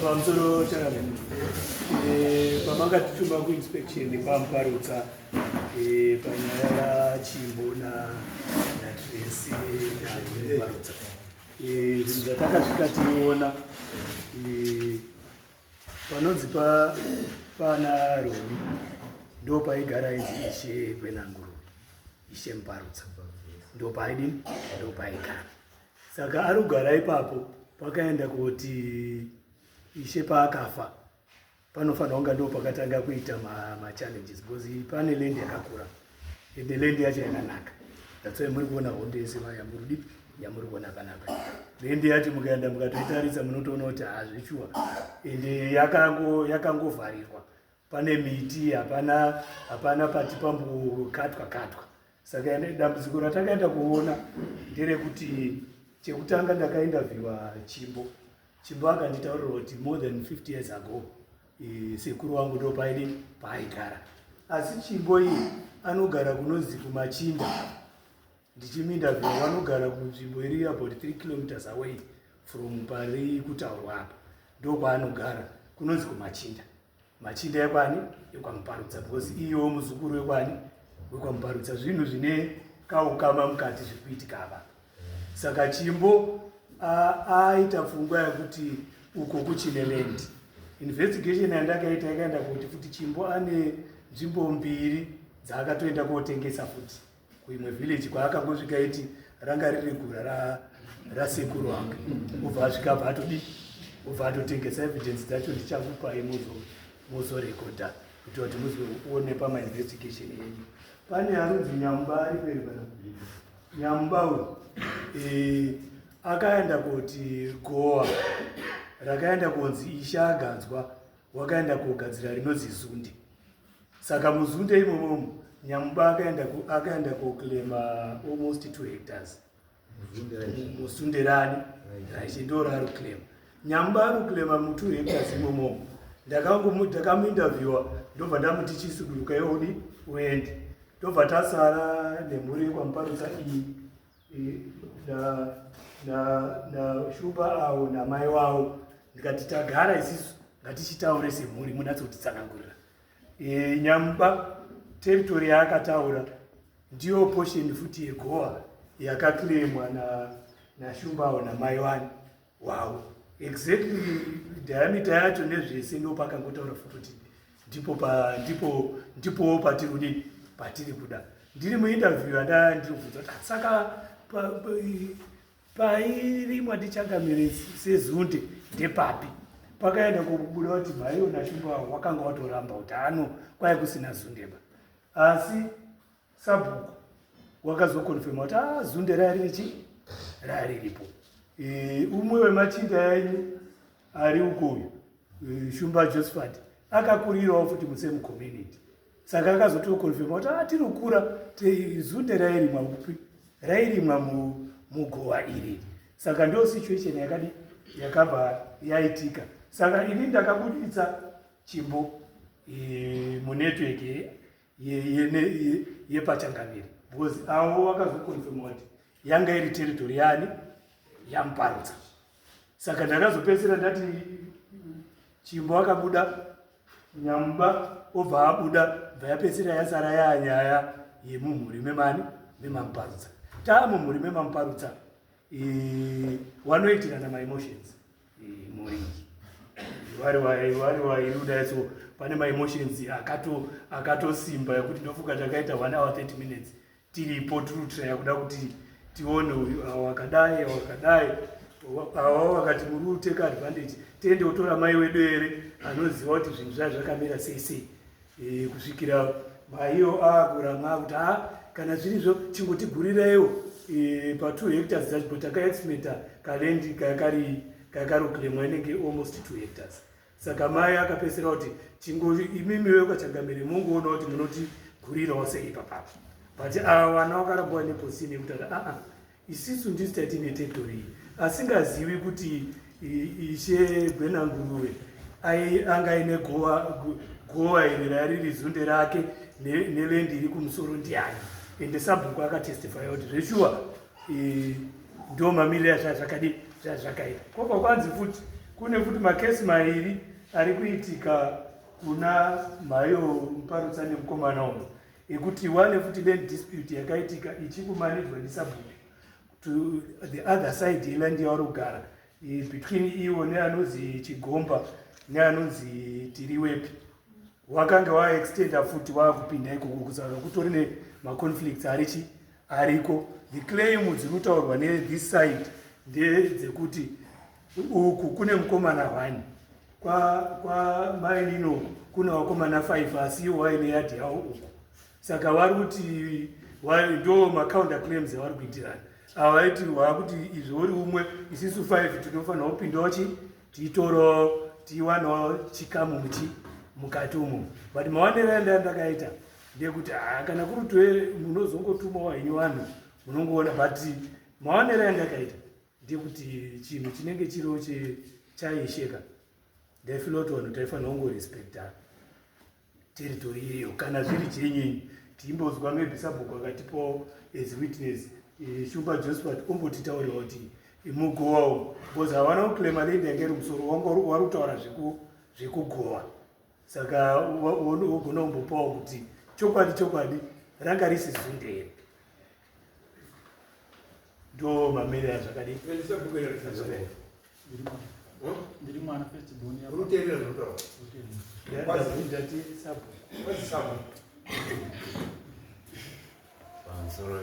Pamusoro chakamene, pamakatituma kuinspection paMuparutsa, panyaya yaChimbo naTracy naMuparutsa, zvinhu zvatakasvika tiona panonzi pana Roni ndo paigara inzi Ishe Gwenanguruve, Ishe Muparutsa, ndo paaidini, ndo paaigara. Saka ari kugara ipapo, pakaenda kuti ishe paakafa panofanira kunga ndo pakatanga kuita machallenges because pane land yakakura, ende land yacho yakanaka. That's why muri kuona hondo yese yamuri yamuri kuona panapa. Land yacho mukaenda mukatoitarisa, munotoona kuti hazvichuwa, ende yakangovharirwa, pane miti, hapana pati pambokatwa katwa. Saka dambudziko ratakaenda kuona nderekuti, chekutanga ndakainterviewa Chimbo. Chimbo akanditaurira kuti more than 50 years ago, sekuru wangu ndo paidi paaigara. Asi Chimbo iyi anogara kunonzi kuMachinda. Ndichimuinterviewa, vanogara kunzvimbo iri about 3 kilometers away from pari kutaurwa apa. Ndo kwaanogara kunonzi kuMachinda. Machinda ekwani? EkwaMuparutsa, because iyewo muzukuru wekwani? WekwaMuparutsa. Zvinhu zvine kaukama mukati zviri kuitika apa. Saka Chimbo aita pfungwa yekuti uko kuchine land. Investigation yandakaita yakaenda kuti futi Chimbo ane nzvimbo mbiri dzaakatoenda kotengesa futi kuimwe village kwaakangosvika, iti ranga riri gura rasekuru wangu, ubva asvika, bva atodi, ubva atotengesa. Evidence dzacho ndichakupai, muzorekodha kuti muzoone pamainvestigation enyu. Pane arunzi Nyamba ari peri pana Nyamba uyu, akaenda kuti goa rakaenda kunzi ishe agadzwa, wakaenda kogadzira rinonzi zunde. Saka muzunde imomomo Nyamuba akaenda koclaima almost 2 hectares musunderani raishe, ndo raari kuclaima. Nyamuba ari kuclaima mu2 hectares imomomo. Ndakamuinterviewa, ndobva ndamuti chisuduruka iwodi uende. Ndobva tasara nemhuri yekwaMuparutsa iyi naShuba avo namai wavo. Ndikati tagara isisu, ngatichitaure semhuri, munatsotitsanangurira. Nyamuba territory yaakataura ndiyo portion futi yegoa yakaclaimwa naShumbawo namai wani wavo, exactly diameter yacho nezvese. Ndo pakangotaura futi kuti ndipo pa ndipo ndipowo patiri kudini, patiri kuda. Ndiri muinterview yanda ndiri kubvunza kuti, "Ah, saka pairimwa ndichangamire sezunde ndepapi?" Pakaenda kubuda kuti maiwo naShumba wakanga watoramba kuti ano kwai kusina zundeba, asi sabhuku wakazoconfirma kuti a zunde raya riri raya riripo. Umwe wemachinda enyu ari uko uyu, Shumba Josephat, akakurirawo futi musame community, saka akazotoconfirma kuti a tiri kukura zunde rairimwa kupi, rairimwa mugowa iri. Saka ndo situation yakadi yakabva yaitika. Saka ini ndakabuditsa Chimbo munetwork yepachangamire because avo vakazoconfirma kuti yanga iri territory yani? YaMuparutsa. Saka ndakazopedzisira ndati Chimbo akabuda, Nyamuba obva abuda, bva yapedzisira yasara yanyaya yemumhuri memani, memaMuparutsa. Taa mumhuri memaMuparutsa, wanoitirana maemotions. Mhuri iyi vari wairi kudai, so pane maemotions akatosimba ekuti ndofunga takaita 1 hour 30 minutes tiripo, tiri kutraya kuda kuti tione uyu awa wakadai, awa wakadai, awa wakati muri kuteka advantage, tiende kutora mai wedu here anoziva kuti zvinhu zvaa zvakamira sei sei. Kusvikira maiyo akuramwa kuti ha, kana zvirizvo chingotigurireiwo pa2 hectares dzacho, but takaestimata kaland kakari kakaruclaimwa inenge almost 2 hectares. Saka mai akapesera kuti chingo imimi wekwachangamire mungoona kuti munotigurirawo sei ipapapo, but ava vana vakaramba vaine position yekuti aa isisu ndisu tatine territory iyi, asingazivi kuti Ishe Gwenanguruve anga aine gowa iri rariri zunde rake neland iri kumusoro ndiani. Ende sabhuku akatestifya kuti zveshuwa, ndo mamiriro azvazvakadi zvazvakaita. Kwobva kwanzi futi Kune futi makesi mairi ari kuitika kuna mhayo Muparutsa nemukomana uyu, ekuti wane futi land dispute yakaitika ichikumanejwa ndisabhuku to the other side yeland yavari kugara, between iwo neanonzi Chigomba neanonzi Tiriwepi. Wakanga waextenda futi waakupinda ikoko, saka kutori nemaconflicts arichi ariko. The claim dziri kutaurwa nethis side ndedzekuti uku kune mukomana 1, kwamainino uku kune vakomana 5, asi iwo vaine yadhi yavo uku. Saka vari kuti ndo macounter claims avari kuitirana. Ava vaiti waakuti izvo uri umwe, isisu 5 tinofanira kupindawo chi tiitoro tiwanawo chikamu muchi mukati umo. But maonero anda ndakaita ndekuti haa, kana kuri kuti munozongotumawo henyu vanhu munongoona, but maonero andakaita ndekuti chinhu chinenge chiriwo chaisheka, ndaifila kuti vanhu taifanira kungorespekta territory iyoyo. Kana zviri genuine, tiimbozwa maybe sabhuku akatipawo as witness, Shumba Josephat, ombotitaurira kuti mugowawo, because havana kuclaima land yange iri musoro, wari kutaura zvekugowa. Saka wogona kumbopawo kuti chokwadi chokwadi ranga risi zunde here. Ndo mamiriro azvakadii. Ndiri mwana first born. Unoteerera zvinotaura. Ndati sabhuku. Kwazi sabhuku. Pamusoro,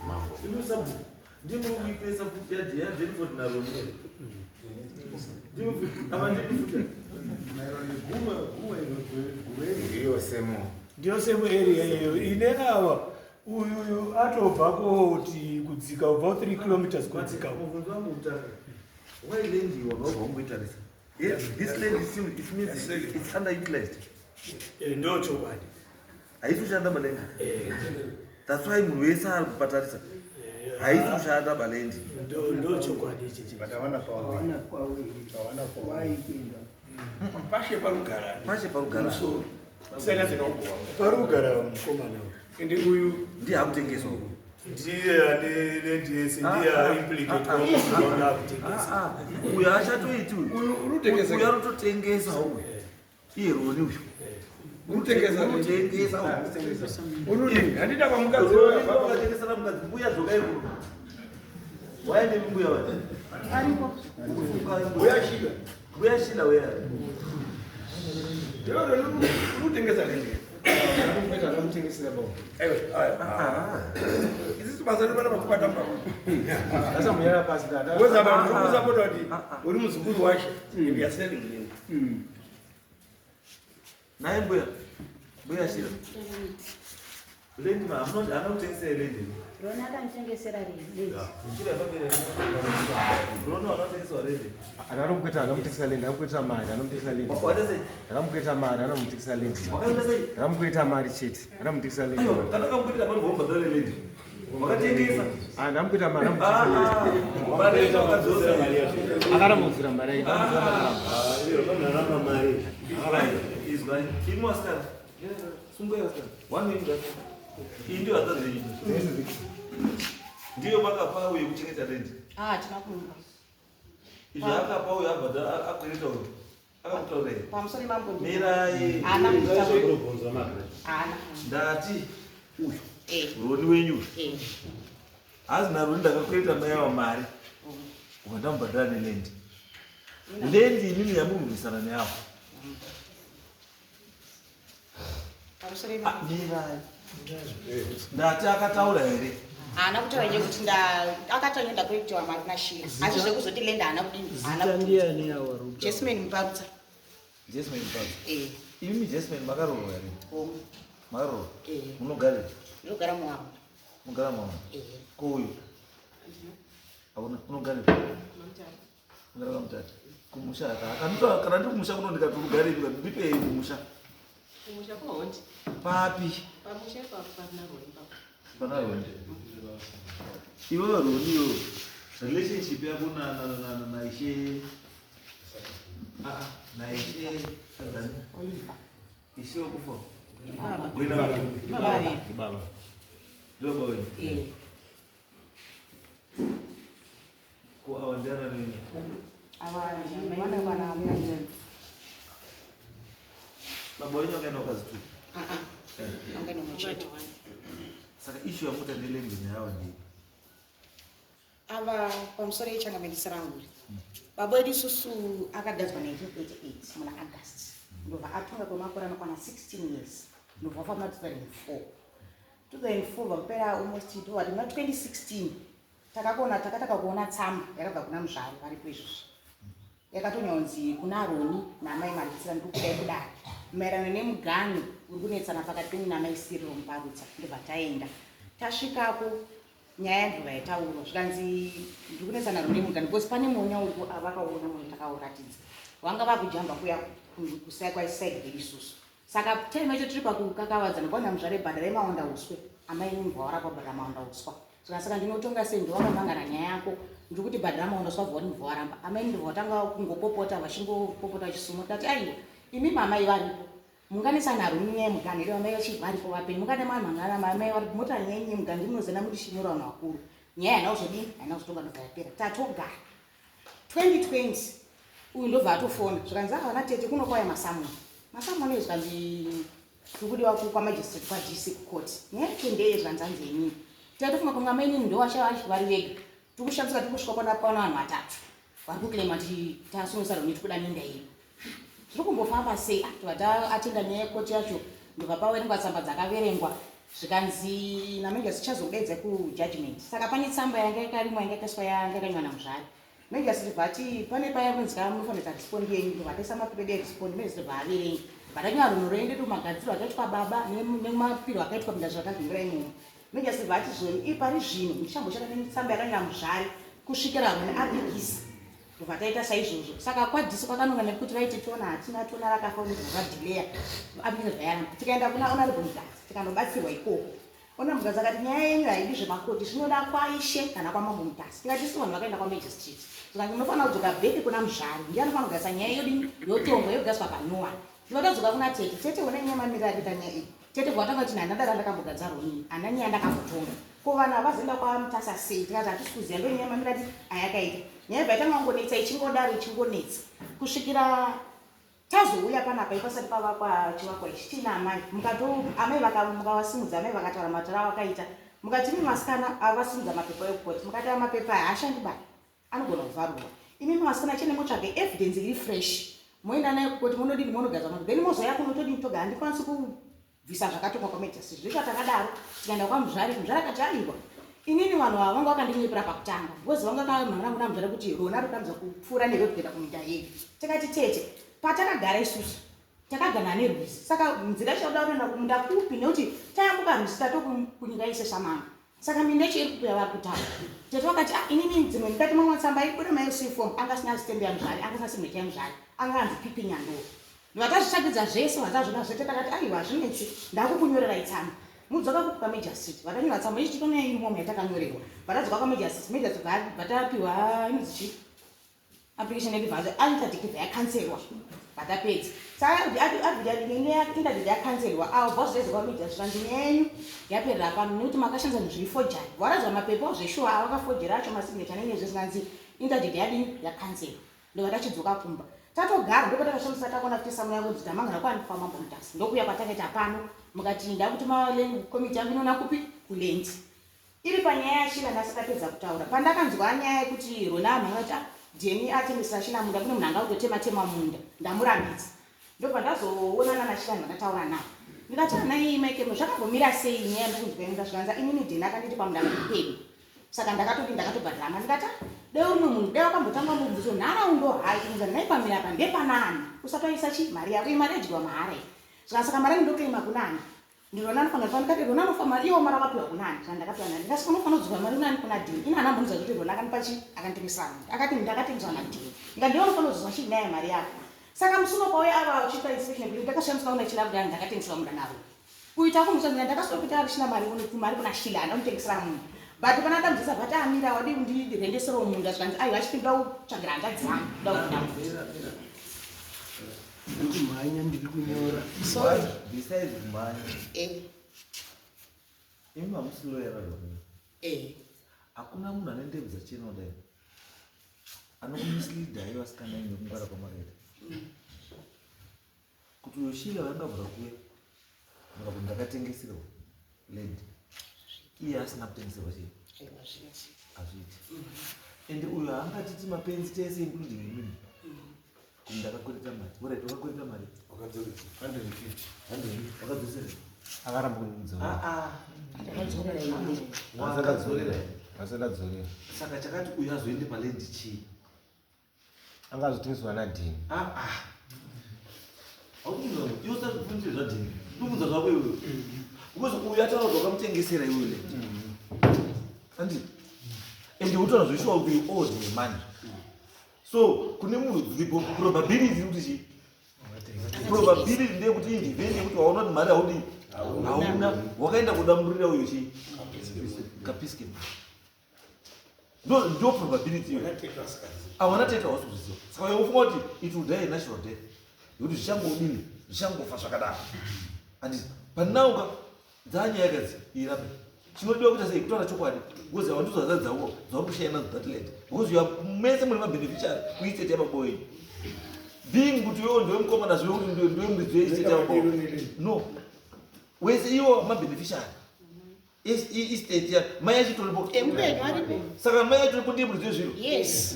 mambo. Ino sabhuku ndimo kuipesa futi yadenford naroni. Ndimo futi ava, ndimi futi. Ndiyo semo. Ndiyo same area iyoyo ine ava. Uyuyu atobva koti kudzika kubva 3 kilometers kudzika. Mubvunzo wangu kutanga, why land iwa vaubva ungoitarisa? Yes, this land is still, it means it's underutilized. Ndo chokwadi. Haisi kushanda baland. That's why munhu wese ari kupatarisa, haisi kushanda baland. Ndo chokwadi ichichi. But havana kwavo. Hawana Havana kwawaikuenda. Pashe parugara. Pashe parugara. Saka dzinogowa. Pari kugara mukomana uyu. Ende uyu Ndiye akutengeswa. Ndiye ane land yese, ndiye aimplicate akutengesa. Uyu achatoiti uyu. Uyu urutengesa. Uyu anototengesa uyu, iye Roni uyu. Urutengesa. Urutengesa uyu. Urudi. Handida kwamukadzi. Roni wakatengesera mukadzi. Mbuya, dzokai kuno. Waende mbuya wa. Aripo. Uya shida. Mbuya Shila uya. Ndiwe urutengesa land. Akamutengesera baba. Aiwa. Aiwa. Isisi basa rinofanira pakubata mba. Asamuyara pasi dada. Woza vanhu kusapota kuti uri muzukuru washe. And you are selling him. Naye mbuya. Mbuya Shila. Land ma hamuna, haana kutengesera land. Rona akanitengesera land. Shila pamberi. Roni wakatengeswa land. Akamukweta, akamutengesa land, akamukweta mari, anomutengesa land. Wakaita sei? Akamukweta mari, anomutengesa land. Wakaita sei? Akamukweta mari chete, anomutengesa land. Aiwa, kana kamukwetera pari kubhadhara land. Wakatengesa. Ah, ndamukweta mari, anomutengesa land. Ah, mari yacho wakadzosa. Akaramudzira mari yake. Vanaramba mari. Izwai, imi wasikana. Sungai wasikana. One minute. Iyi ndiyo hanzvadzi yenyu. Ndiyo makapa uye kuchengeta land. Ah, hatina kumupa. Izvo akapa uyo abhadhara akwereta uyo. Akakutaurei. Pamusoro mambo. Mirai. Haana kutaura. Unobvunzwa Margaret. Haana. Ndati uyu Roni wenyu uyu. Hazi naRoni ndakakwereta mai ava mari. Ubva ndamubhadhara neland. Land inini yamuri kurwisana neavo. Pamusoro mambo. Mirai. Ndati akataura here? Haana kutaura nekuti akataura ndakweretiwa mari naShila, asi zvekuzoti land haana kudini, haana Zita kuti. ndiani awaruta? Jesman Muparutsa. Jasmine Muparutsa. Eh. Imi Jasmine makaroorwa here? Hongu. Makaroorwa? Eh. Munogarira? Ndinogara muwavo. Mugara mama. Eh. Ko uyu? Hauna, unogarira? Unogara kaMutata. Kumusha aka. Kana ndiri kumusha kuno ndikati ugarepi, ndipei kumusha. Kumusha kwaHondi. Papi? Pamusha ipapo parina Roni ipapo. Pana Roni. Iwewe Roni iwewe. Relationship yako na na na na na ishe, ah ah, na ishe Tanzania. Ishe wakufa. Wena. Baba. Baba. Ndio baba wenyu. Eh. Ko awa ndiana nini? Ava mwana mwana amuna. Baba wenyu vakaenda vakadzi two? Ah ah. Anga nomuchete. Saka issue yamuita neland neava ndei? Ava pamusoro yechangamendisa rangu. Baba wedu isusu akagadzwa 1988 muna August. Ndobva atonga kwemakore anokwana 16 years. Ndobva wafa muna 2004. 2004 vapera almost ndovati muna 2016 takakona takataka kuona tsamba yakabva kuna Muzvare varipo izvozvi. Yakatonyonzi kuna Roni naamai Maritsira ndikudai kudai maererano nemuganhu uri kunetsana pakati penyu naamai Siriro Muparutsa. Ndobva taenda. Tasvikako nyaya ndobva yataurwa zvikanzi ndiri kunetsana Roni nemuganhu because pane monya uripo avakaona monya takauratidza. Vanga vakujamba kuya kusai kwaiside kwedu isusu. Saka time yacho tiri pakukakavadzana kwaona Muzvare bhadharai maonda uswe. Amai inini bva warapa bhadhara maonda uswa. Saka saka ndinotonga sei ndowakamangana nyaya yako ndiri kuti bhadhara maonda uswa bva ndibva waramba. Amai ndibva watanga kungopopota vachingopopota vachisumuka tati aiwa imi mamai varipo. Munganetsana rumi nyaya yemuganhu here amai vachi varipo vapenyu. Mungade mamhangana amai varipo mota nyaya yenyu yemuganhu ndinozenda muri chinyora vanhu vakuru. Nyaya haina kuzodini haina kuzotonga ndobva yapera. Tatogara. 2020 uyu ndobva atofona zvikanzi ah vana tete kuno kwauya masamoni. Masamoni zvikanzi tiri kudiwa kwamagistrate kwaDC kucourt. Nyaya yacho ndeye zvikanzi hanzi yenini. Tatofunga kunga mai inini ndowasha vari vega. Tiri kushamisika tiri kusvika kwana pana vanhu vatatu vari kuclaima kuti tasungisa Roni tiri kuda minda yedu. Zviri kumbofamba sei? Ah, tobva taatenda nyaya yekoti yacho ndobva paverengwa tsamba dzakaverengwa zvikanzi naMeja tichazokudaidza kujudgment. Saka pane tsamba yanga yakarimwa yanga yakaiswa yanga yakanywa naMuzvare. Meja tibva ati pane paya kunzi ka munofanira kuita respond yenyu ndobva taisa mapepa edu erespond Meja tibva averenga. Bva tanyora runhu rwendo magadzirwo akaitwa baba nemapiro akaitwa minda zvakazvinyora imomo. Meja tibva ati zvoni pari zvino ndichamboshanda netsamba yakanyora Muzvare kusvikira Roni apikisa. Ndobva taita saizvozvo. Saka kwadhisi kwakanonga nekuti vaiti tona hatina tona rakafa unobva zvadhileya apikisa zvayaramba. Tikaenda kuna Honorable Mugadzi tikanobatsirwa ikoko. Ona Mugadzi akati nyaya yenyu haidi zvemakoti zvinoda kwaIshe kana kwaMambo Mutasa. Tikati isu vanhu vakaenda kwamagistrate. Zvikanzi munofanira kudzoka bheke kuna Muzvare ndiye anofanira kugadzisa nyaya yodini yotongwa yogadziswa panyowani. Ndobva tadzoka kuna tete. Tete ona nyaya mamiriro akaita nyaya iyi. Tete bva vatanga kuti handadara ndakambogadza Roni hana nyaya ndakambotonga. Ko vanhu havazoenda kwaMutasa sei? Tikati hatisi kuziva ndo nyaya mamiriro ati ayakaita. Nyaya bva yatanga kungonetsa ichingodaro ichingonetsa kusvikira tazouya panapa ipasati pavakwa chivakwa ichi tiina amai mukato amai mukavasimudza amai vakataura mataura avakaita mukati imi masikana avasimudza mapepa ekukoti mukati aya mapepa aya haashandi ba anogona kuvharurwa imi masikana chene motsvage evidence iri fresh moenda nayo kukoti munodini monogadzwa mapepa then mozoya kunotodini toga handikwanisi kubvisa zvakatongwa kwamajustice zvesva takadaro tikaenda kwaMuzvare. Muzvare akati aiwa inini vanhu ava vanga vakandinyepera pakutanga because vanga vakamhangana kuna Muzvare kuti Rona ari kurambidzwa kupfuura neroad kuenda kuminda yedu. Takati tete patakagara isusu takagana nerwizi saka nzira yacho yakuda kuenda kumunda kupi nekuti tayambuka rwizi tato kunyika yese samanga. Saka minda yacho iri kupi yavari kutaura. Tete vakati ah inini dzimwe ndikati mamwe tsamba ibuda maLC form anga asina sitembe yaMuzvare anga asina signature yaMuzvare anga anzi pipi Nyandoro. Vatazvitsvagidza zvese vatazvona zvese takati aiwa hazvinetsi ndakukunyorerai tsamba mudzoka kupi kwamagistrate. Vatanyora tsamba ichi tinoona iri momo yatakanyorerwa. Vatadzoka kwamagistrate magistrate vatapiwa inonzi chii application yedu bva interdict bva yakanselwa vatapedza. Saka interdict yakanselwa avo bva zvaizwa kwamagistrate zvikanzi nyaya yenyu yaperera pano nekuti makashandisa zvinhu zviri forgery. Waradzwa mapepa zveshuwa avakafojera acho masignature nene zvese zvikanzi interdict yadini yakanselwa. Ndobva tachidzoka kumba. Tatogara ndopatakashandisa takuona kuti samu yako kuti tamangana kwani kwaMambo Mutasa. Ndokuya kwatakaita pano mukati ndakuti komiti yangu inoona kupi kuland. Iri panyaya yaShila nhasi tapedza kutaura. Pandakanzwa nyaya yekuti Rona amhanga kuti ah Deni atemesera Shila munda kune munhu anga kutotema tema munda ndamurambidza. Ndobva ndazoonana naShila ndakataura naye. Ndikati ana iyi Mike zvakambomira sei nyaya ndikunzwa munda zvikanzi inini Deni akanditi pamunda pedu. Saka ndakatoti ndakatobhadhara mari ndikati dai uri munhu dai wakambotanga mubvunzo nharaunda hai kunza nhai pamira apa ndepanani usatoisa chi mari yako iyi mari yadyiwa mahara iyi. Zvikanzi saka mari yangu ndoklema kunani? Ndirona anofanira kufa ndikati Rona anofa mari iwo mari wakapiwa kunani? Zvikanzi ndakapiwa nani? Ndikati unofanira kudzoka mari kunani kuna Dini. Ini handina kumbonzwa kuti Rona akanipa chi akanditemesa munda. Akati ndakatengeswa naDini. Ndikati ndiwe unofanira kudzoka chi naye mari yako. Saka musi unopauya ava uchiita inspection kuti ndakashamiswa kuna chila kudai ndakatengeswa munda navo. Kuita kumusanzira ndakaswera kuti arishina mari uno mari kuna Sheila anomutengesera munhu. But pana dambudziko bati amira wadi kundirendesera munda zvikanzi aiwa achipinda kutsvagira hanzvadzi dzangu ndoda kupinda munda. Ndiri kumhanya ndiri kunyora. Sorry. Besides kumhanya. Eh. Imi hamusi lawyer razvo. Eh. Hakuna munhu ane ndebvu dzachena kudai. Anokumisleada ivo asikana imi nekungwara kwamakaita. Kuti uyo Sheila vangabvura kuya mukakuti ndakatengeserwa land iye asina kutengeserwa chii hazviiti. And uyo haangatiti mapenzi tese including imimi kuti ndakakwereta mari. Orit, wakakwereta mari 150. Wakadzosera? Akaramba kundidzorera. Ah, ah. Wakadzorera. Asati adzorera. Saka chakati uyo azoende paland chii? Anga azotengeswa nadhini. Ah, ah. Haubvunza, iwe usazvibvunzire zvadhini, ndobvunza zvako iwewe, because uyu ataura kuti wakamutengesera iwewe land, andi and utaura zveshuwa kuti you owed me money. So kune munhu dziripo probability kuti chii? Probability ndeyekuti in the event yekuti waona kuti mari haudi, hauna, wakaenda kudamburira uyo chii, kapiske. Ndo probability iyo. Awana tete hausi kuzviziva, saka iwe ufunga kuti it will die a natural death, yekuti zvichangodini, zvichangofa zvakadaro. Handiti panauka dzanyaya kadzi irape? Chinodiwa kuita sei? Kutaura chokwadi, because hawandizo hazadzi dzako dzauri kushaya nadzo that land, because you are mese muri mabeneficiary kuestate yababa wenyu, being kuti iwewo ndiwe mukomana, zvive kuti ndiwe muridzi weestate yababa. No, wese iwo mabeneficiary estate ya mai achitoripo. Emupenyu aripo. Saka mai achitoripo ndiye muridzi wezviro? Yes.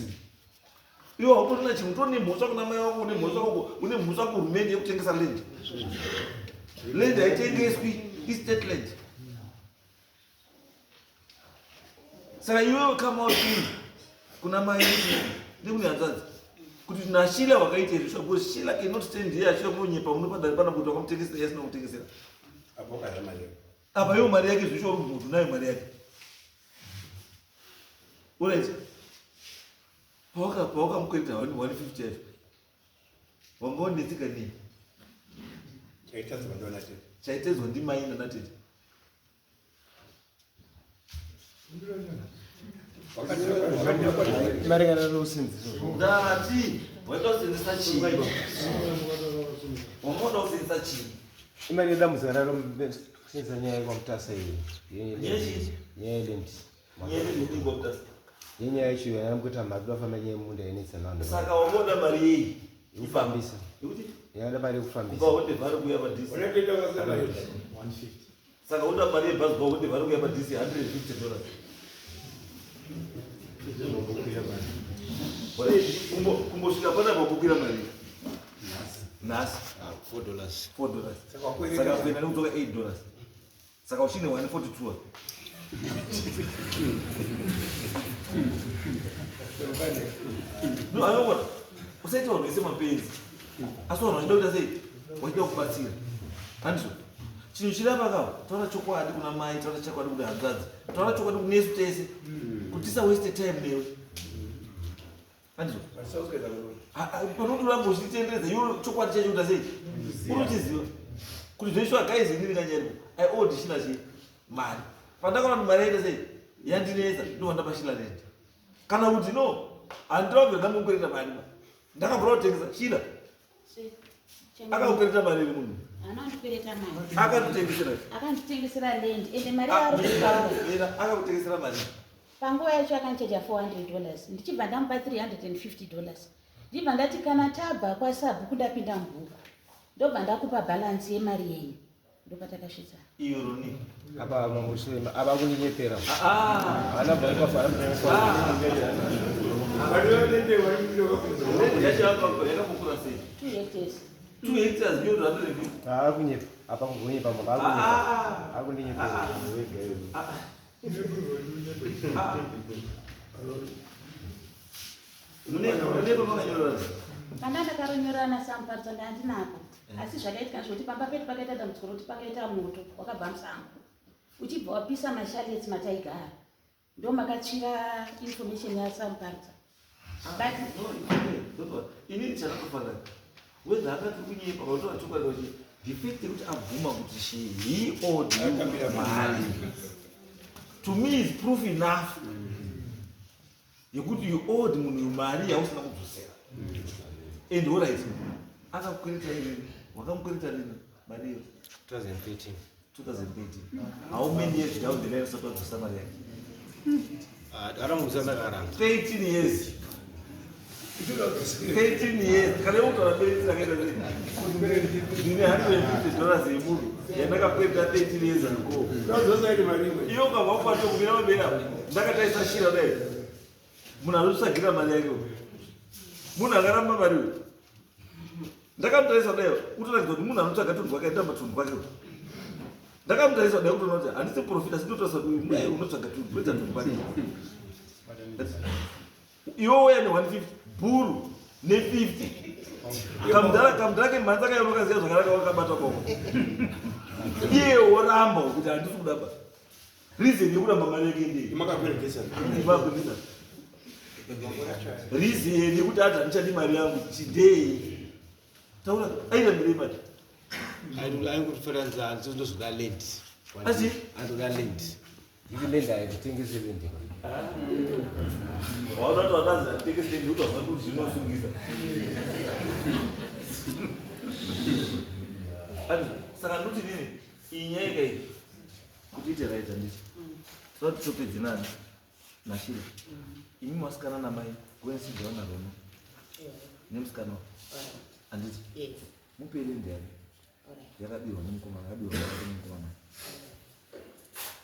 Iwe hautorina chinhu, utori nemhosva kuna mai wako, une mhosva uko, une mhosva kuhurumende yekutengesa land. Land haitengeswi, istate land. Saka iwewe come out clean kuna mai nekune hanzvadzi kuti naShila wakaita izvi, because Shila cannot stand here achida kunonyepa muno padare pana kuti wakamutengesera yasina kutengesera. Apa iwo mari yake zvisho uri munhu nayo mari yake. Alright, pawakamukwereta 150 yacho wanga wanetseka nei? Chaitedzwa ndimai nanatete. Mari kana rousinziso. Ndati waida kusenzesa chii? Wanga uda kusenzesa chii? Imari yedambudziko raro kusenza nyaya yekwamutasa iyi. Nyaya? Nyaya yeland. Nyaya yeland? Yenyaya yacho yamukuita mari dofamba, nyaya yemunda yenetsa vanhu. Saka wanga uda mari yei? Yekufambisa. Yekuti? Yada mari yekufambisa. Kubva Honde kuuya padc. Saka uda mari yebhazi kubva Honde kuuya padc, $150. Kumbosvika panapa kukwira mari nhasi? $4. $4. Saka kuenda nekudzoka $8, saka uchine 142. No, anoona usaita vanhu vese mapenzi, asi vanhu vachida kuita sei? Vachida kubatsira, handizvo? Chinhu chirapa kava taura chokwadi kuna mai, taura chokwadi kuna hanzvadzi, taura chokwadi kunesu tese kuti tisa waste time newe, handizvo? Panotoramba uchitenderedza iwe, chokwadi chacho kuita sei? Unochiziva kuti zveshuwa guys, inini kanyaripo I owed Shila chii mari. Pandakaona kuti mari yaita sei, yandinetsa, ndobva ndapa Shila land. Kana kuti no, handinobva ndamukwereta mari ma ndakabvura kutengesa. Shila akakukwereta mari iri munhu? Anondikwereta mari. Akatotengesera? Akanditengesera land, ende mari yaari kutaura. Akakutengesera mari? Panguva yacho akandichaja $400, ndichibva ndamupa $350, ndibva ndati kana tabva kwasabhuku ndapinda mubhuku, ndobva ndakupa bhalansi yemari yenyu. Ndopatakasvitsa. Iyo Roni. Apa mambo, apa kunyenyepera. Haana bva. Land yacho yakambokura sei? 2 hectares. 2 hectares ndiyo 150? Aakunyepa apa, kunyepa mambo, akunyepa, akundinyepera wega iwe. Ah. Mune pakanyorora? Panda ndakaronyorana saMuparidza ndandinapo, asi zvakaitika zvekuti pamba pedu pakaita dambudziko rokuti pakaita moto wakabva musango uchibva wapisa machalets mataigara, ndo makatsvira information yaSamuparidza, but Inini chandatofanira, whether akati kunyepa kautora chokwadi wachi, the fact yekuti abvuma kuti she he owed you mari to me is proof enough yekuti you owed munhu mari yausina kudzosera. And alright, akakukwereta iwewe, wakamukwereta rini mari iyo? 2013. 2013. How many years down the line usati wadzosa mari yake? Aramudza ndakaramba. 13 years. 13 years kana yekutaura benzi rakaita sei ndine 150 dollars yemunhu yandakakwereta 13 years ago iyo ukabva kwacho kumira mabera ndakataisa shira dai munhu anotsvagira mari yake munhu akaramba mari uyu ndakamutarisa dai kutoratidza kuti munhu anotsvaga tunhu kwake aitamba tunhu kwake ndakamutarisa dai kutoona kuti handisi profita sindotarisa kuti uyu unotsvaga tunhu kuita tunhu kwake iwe uya ne 150 bhuru ne 50 kamudhara kamudhara kemhanza kayo unokaziva zvakanaka wakabata koko iye woramba kuti handisi kudaba reason yekuramba mari yake ndei Makakweretesa. Makakweretesa. Reason yekuti ati handichadi mari yangu chidei taura airambirei mari Aingutifananidza ndozvoda land. Asi? Andoda land. Ivi land haitengesi land. Waona kuti wakazi atengesi land kuti wazwa kuti zvinosungisa. Ati, saka ndoti nini iyi nyaya ika iyi kuti ite right handiti toda kuti topedze nani nashira imi masikana namai goensidzawo narono nemusikana wa handiti Yes. mupei land yake yakabirwa nemukomana yakabirwa nemukomana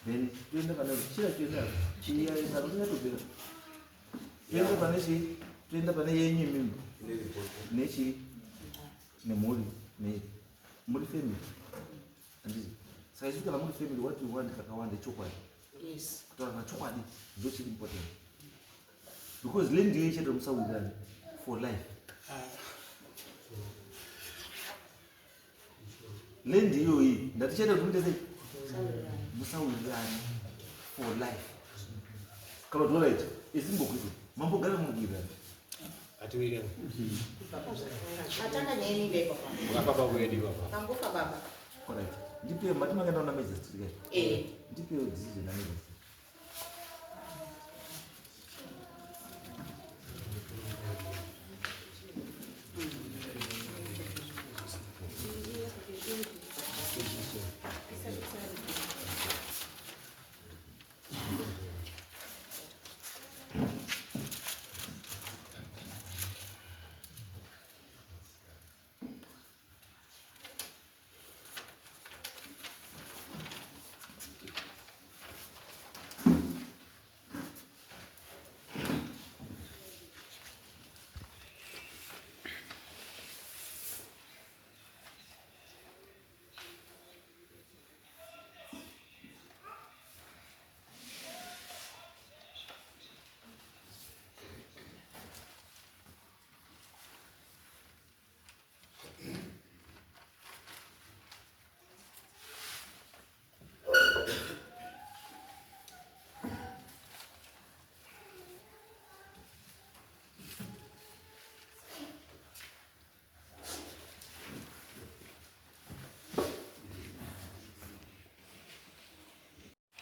then toenda pane chira toenda chiya yatopera toenda pane chii toenda pane yenyu imimi nechii nemhuri ne muri family handiti saka isu kana muri family what you want kakawanda ichokwadi Yes. kutaura nachokwadi ndo chiri important because land iyo ichaita musawirirani for life land iyoyi ndati chaita kuti muite sei musawirirani for life kana kuti alright isimbokuti mambogara munowirirana Atiwirirani. Atanga nyaya yenyu ipapo. Wakafamba kwedu ipapa. Pangofa baba. alright ndipiwe mati makaenda kuna magistrate kai Eh. ndipiwe decision na magistrate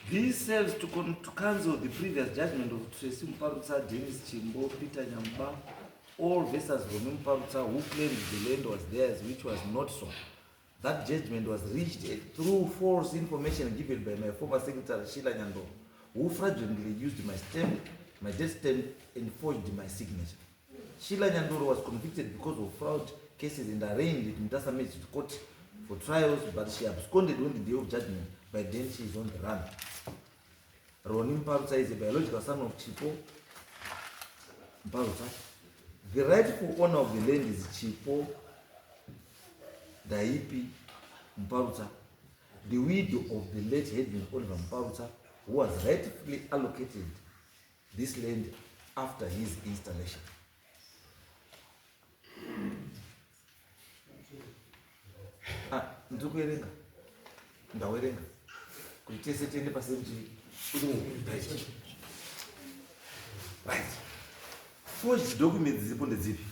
This serves to cancel the previous judgment of Tracy Mparutsa, Dennis Chimbo, Peter Nyamba, all versus Romi Mparutsa, who claimed the land was theirs, which was not so. That judgment was reached through false information given by my former secretary, Sheila Nyando, who fraudulently used my stamp, my death stamp, and forged my signature. Sheila Nyandoro was convicted because of fraud cases and arraigned at Mutasa Magistrate Court for trials, but she absconded on the day of judgment. By then, she is on the run. Roni Mparutsa is a biological son of Chipo Mparutsa. The rightful owner of the land is Chipo Daipi Mparutsa, the widow of the late headman Oliver Mparutsa, who was rightfully allocated this land after his installation. Ndiri kuerenga, ndawerenga kuti tese tiende pasame chii page. Right, forged documents dziripo ndedzipi?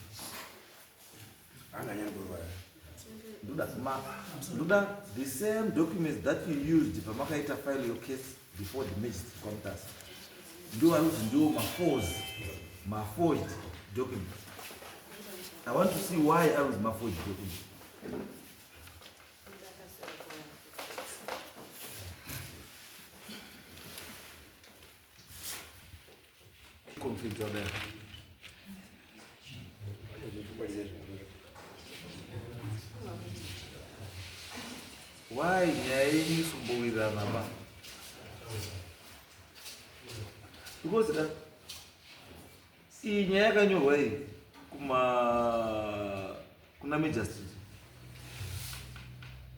Ndoda ndoda the same documents that you used pamakaita file your case before the magistrate kwaMutasa, ndo vari kuti ndiwo maforged documents. I want to see why I was maforged documents. Conflict wadai. Why nyaya yenyu isumbowirirana ba? Because ka iyi nyaya yakanyorwa iyi kuma kuna magistrate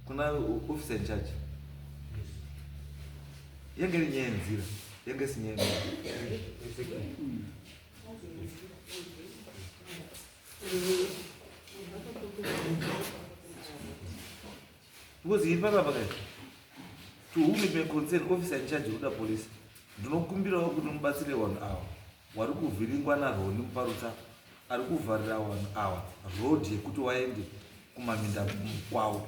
kuna officer in charge yanga iri nyaya yenzira yanga isi nyaya yenzira. Because iri pakapa kai to whom it may concern officer in charge ruda police ndinokumbirawo kuti mubatsire vanhu ava wari kuvhiringwa naroni muparutsa ari kuvharira vanhu ava road yekuti waende kumaminda kwavo.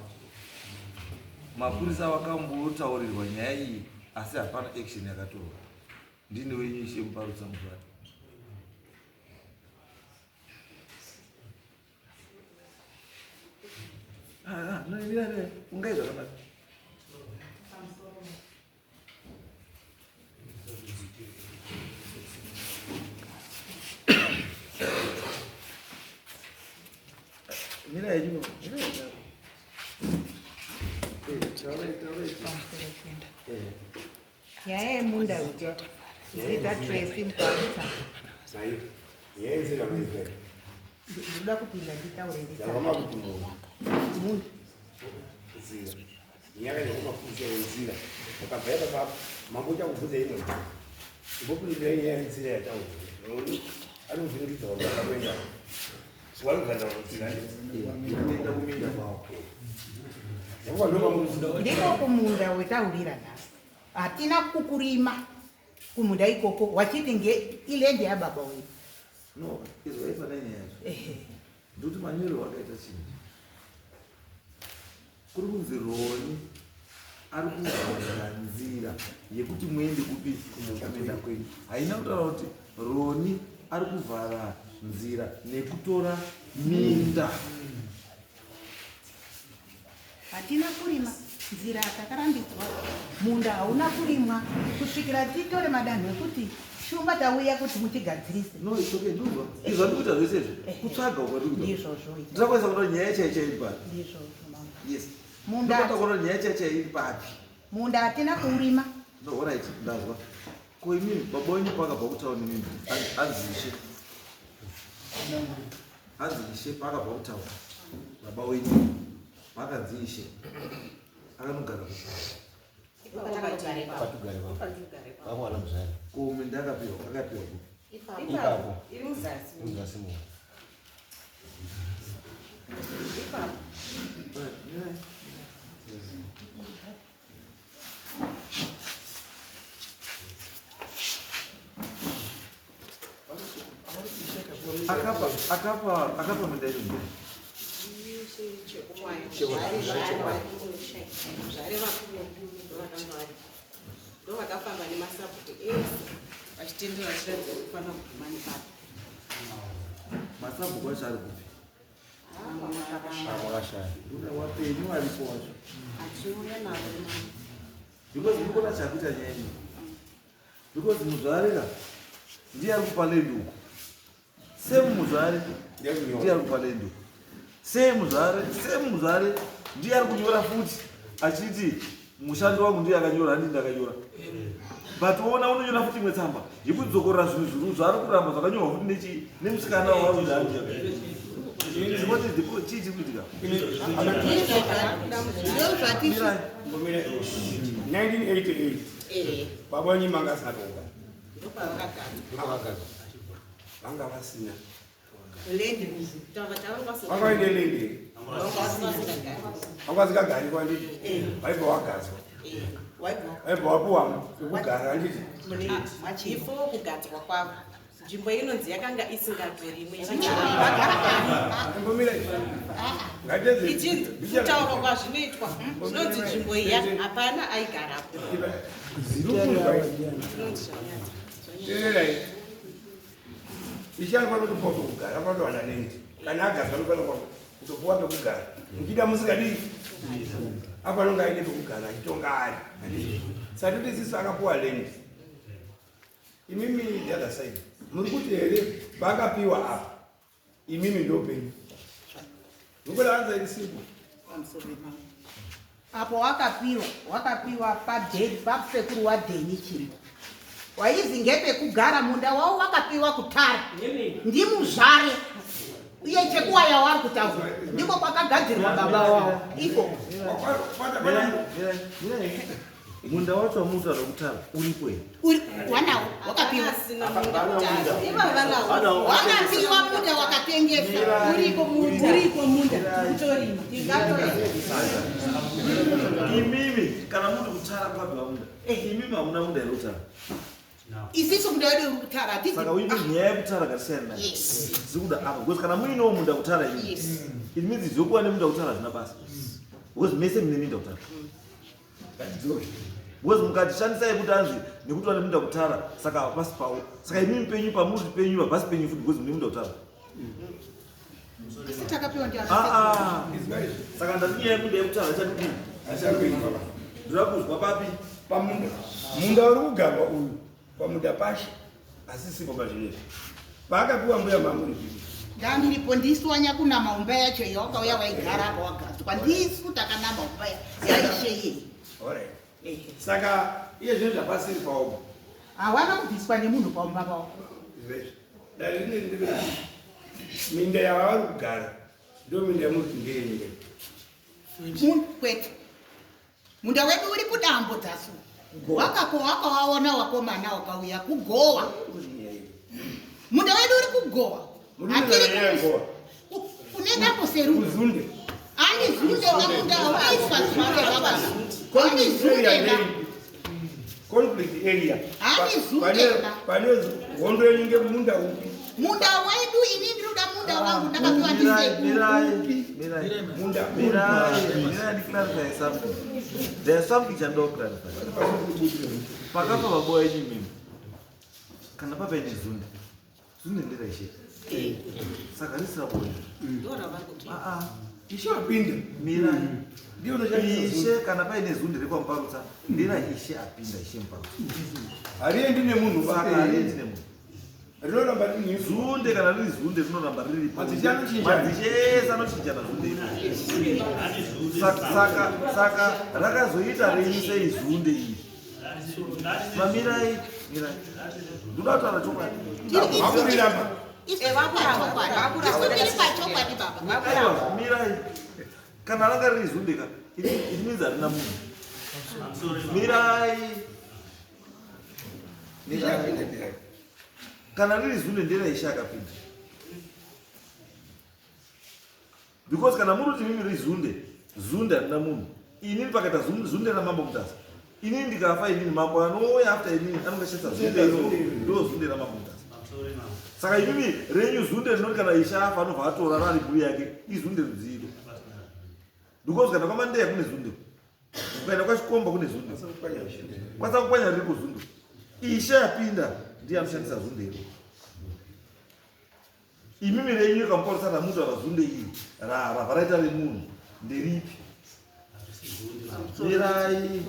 Mapurisa vakambotaurirwa nyaya iyi asi hapana action yakatorwa. Ndini wenyu Ishe Muparutsa Muzvare. Ah, ah, no, mira, mira, ungai zvakanaka. Mira yenyu, mira yenyu. Eh, taurai, taurai. Eh. Nyaya yemunda zita Tracy Mparutsa. Ndinoda kupinda nditaure nditaure. Nyaya yekumafuza yenzira wakabva yapapa mambo uchakubvunza imwe mbopindira nyaya yenzira yataura anovhiringidza vanhu vakakuenda Ndiko kumunda wetaurira nhasi hatina kukurima kumunda ikoko wachiti nge ilendi yababa wedu. No, izvo yaifana nyaya yacho. Ndikuti manyorero akaita chinhu. Kuri kunzi Roni ari kuvhara nzira yekuti muende kupi kuminda kwenyu. Haina kutaura kuti Roni ari kuvhara nzira nekutora minda. Hatina kurima nzira takarambidzwa, munda hauna kurimwa kusvikira titore madanho ekuti shumba tauya kuti mutigadzirise. No, it's okay, ndozwa. Izvo ndikuita zvese izvi. Kutsvaga ukwati kuita. Ndizvozvo izvo. Ndakwanisa kuona nyaya chai chai iri papi. Ndizvozvo mama. Yes. Munda Ndakwanisa kuona nyaya chai chai iri papi. Munda hatina kuurima. No, all right, ndazwa. Ko imimi baba wenyu paakabva kutauni imimi anzi ishe. Anzi ishe paakabva kutauni. Baba wenyu pakanzi ishe. Akanogara kupi? Patugare papo. Vamwe muzvare. Ko minda akapiwa, akapiwa kupi? Ipapo. Iri muzasi. Muzasi muno. Ipapo. Akapa akapa akapa minda yacho ndiani? Ndo vakafamba nemasabhuku ese vachitendera vachiratidza kufanira kuguma nepapo. Masabhuku acho ari kupi? Wakashaya. Ndoda wapenyu aripo wacho. Achiuya navo. Because ndikuona chakuita nyaya iyi. Because muzvare ka ndiye ari kupa land uku. Same muzvare ndiye ari kupa land uku. Same muzvare, same muzvare ndiye ari kunyora futi achiti mushandi wangu ndiye akanyora handi ndakanyora. But ona unonyora futi imwe tsamba yekudzokorora zvinhu zviru zvaari kuramba zvakanyorwa futi nechi nemusikana waari kuti handi What is the chii chiri kuitika? Ndozvatisu Mirai. 1988 baba wenyu manga asina tonga Ndopavakagara. vanga vasina lendi vakaende lendi vanga vasingagari kwanditi vaibva wagadzwa vaibva wapuwa pekugara handiti Before kugadzwa kwavo nzvimbo inonzi yakanga isingatorimwe. imbomira Ichinzi kutaurwa kwazvinoitwa zvinonzi nzvimbo iya hapana aigarapo. Zvinonzi zvanyadza. teererai ishe anofanira kutopuwa pekugara anofanira kutowana lendi kana agadzwa anofanira kutopuwa pekugara muchiita musingadii apa anonge aine pekugara achitonga ari handiti saka toti isisu akapuwa lendi imimi the other side muri kuti here paakapiwa apa imimi ndo penyu mukuda anza iri simple. Apo wakapiwa, wakapiwa padheni pasekuru waDheni Chimbo. Waizi ngepekugara munda wavo wakapiwa kutara ndimuzvare uye chekuwaya wari kutaura ndiko kwakagadzirwa baba wavo iko. Munda wacho wamutaura kutara uripo here? Uri wanawo wakapiwa. Wakapiwa munda wakatengesa. Uriko munda. Uriko munda. Kutorima. Imimi kana muri kutara kwapiwa munda. Imimi hamuna munda here kutara? Isisu munda wedu uri kutara. Hatisi. Saka uyu nyaya yekutara ngatisiyane nayo. Yes. Zikuda apa because kana muinewo munda kutara imimi. Yes. It means zvokuva nemunda kutara hazvina basa. Because mese mune minda kutara. Because mukati shandisai kuti anzi nekuti vane munda kutara saka hapasi pawo. Saka imimi penyu pamuri penyu hapasi penyu futi because mune munda kutara. Asi takapiwa ndi Ah ah. Saka ndati nyaya yemunda yekutara ichadii? Ndoda kuzwa papi? Pamunda. Munda uri kugarwa uyu pamunda pashe asisipo pazvinezvi. Paakapiwa mbuya mamuri zviri. Ndandiripo ndisu wanyakunama umba yacho iyo wakauya waigara apa wagadzwa ndisu takanama umba yaishe iyeyi. Alright. Saka iye zvino zvapasiri pawo. Hawana kubviswa nemunhu paumba pawo. Izvezvi. Dare rineri ndiri minda yavari kugara ndo minda yamuti ndeyenyu. Kwete. Munda wedu uri kudambo dzasu. Wakako wakawaona wakomana wakauya kugowa. Munda wedu uri kugowa. Hatiri kune dako seru. Kuzunde. Ani zunde na munda waiswa zunde baba. Ani zunde na. Conflict area. Ani zunde na. Pane hondo yenyu ngemunda upi? Munda wedu ini ndinoda munda wangu ndakapiwa ndisekuru. Mirai, mirai, mirai, ndiclarify something. There's something chandoda kuclarify. Pakafa baba wenyu imimi. Kana papaine zunde. Zunde nderaishe. Saka risira bonde. Ah ah. Ishe apinda. Mirai. Ndiyo unoshandisa Ishe kana paine zunde rekwaMuparutsa ndera ishe apinda ishe Muparutsa. Hariendi nemunhu Saka hariendi nemunhu. Rinoramba riri zunde kana riri zunde rinoramba riripo. Madzishe anochinjana. Madzishe ese anochinjana zunde iri. Saka saka rakazoita renyu sei zunde iri? Mamirai, mirai. Ndoda kutaura chokwadi. Vakuriramba. Isu tiri pachokwadi baba. Aiwa, mirai. Kana ranga riri zunde ka, it means harina munhu. Mirai. Mirai. Kana riri zunde nderaishe akapinda. Because kana muri kuti mimi rizunde, zunde harina munhu. Inini pakaita zunde ramambo Mutasa. Inini ndikafa inini mambo anouya after inini anongashandisa zunde iro ndo zunde ramambo Mutasa. Saka imimi renyu zunde rinoti kana ishe afa anobva atora rari mhuri yake izunde rudziro. Because kana kwaMandeya kune zunde. Ukaenda kwaChikomba kune zunde. Kwasakukwanya riri kuzunde. Ishe apinda ndiye anoshandisa zunde iro. Imimi renyu kamuparutsa ramutaura zunde iri rabva raita remunhu nderipi? Mirai.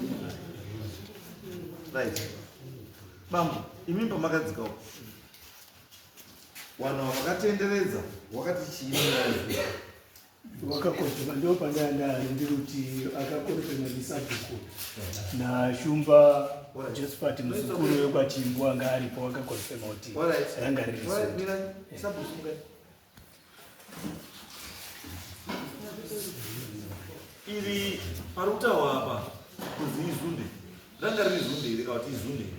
Right. Bambo, imimi pamakadzikawo. Vanhu vakatenderedza wakati chii mirai? Wakakonfirma ndo pandanga ndiri kuti akakonfirma ndisabhuku naShumba Josephat muzukuru wekwaChimbo anga aripo wakakonfirma kuti ranga riri zunde. Iri pari kutaurwa apa kunzi izunde ranga riri zunde here kana kuti izunde here?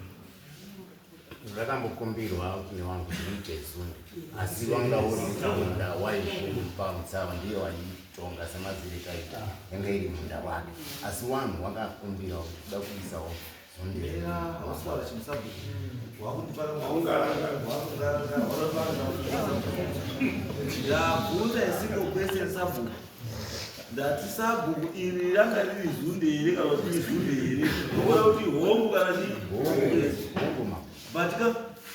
Rakambokumbirwa nevanhu kuti riite zunde asi wanga uri munda waishe Muparutsa ndiye waitonga semaziri taita yanga iri munda wake asi vanhu vakakumbira kuda kuisawo zunde. Waswara chimusabhuku ndabvunza isingle question sabhuku ndati sabhuku iri ranga riri zunde here kana kuti izunde here ndokuona kuti hongu kana chii but ka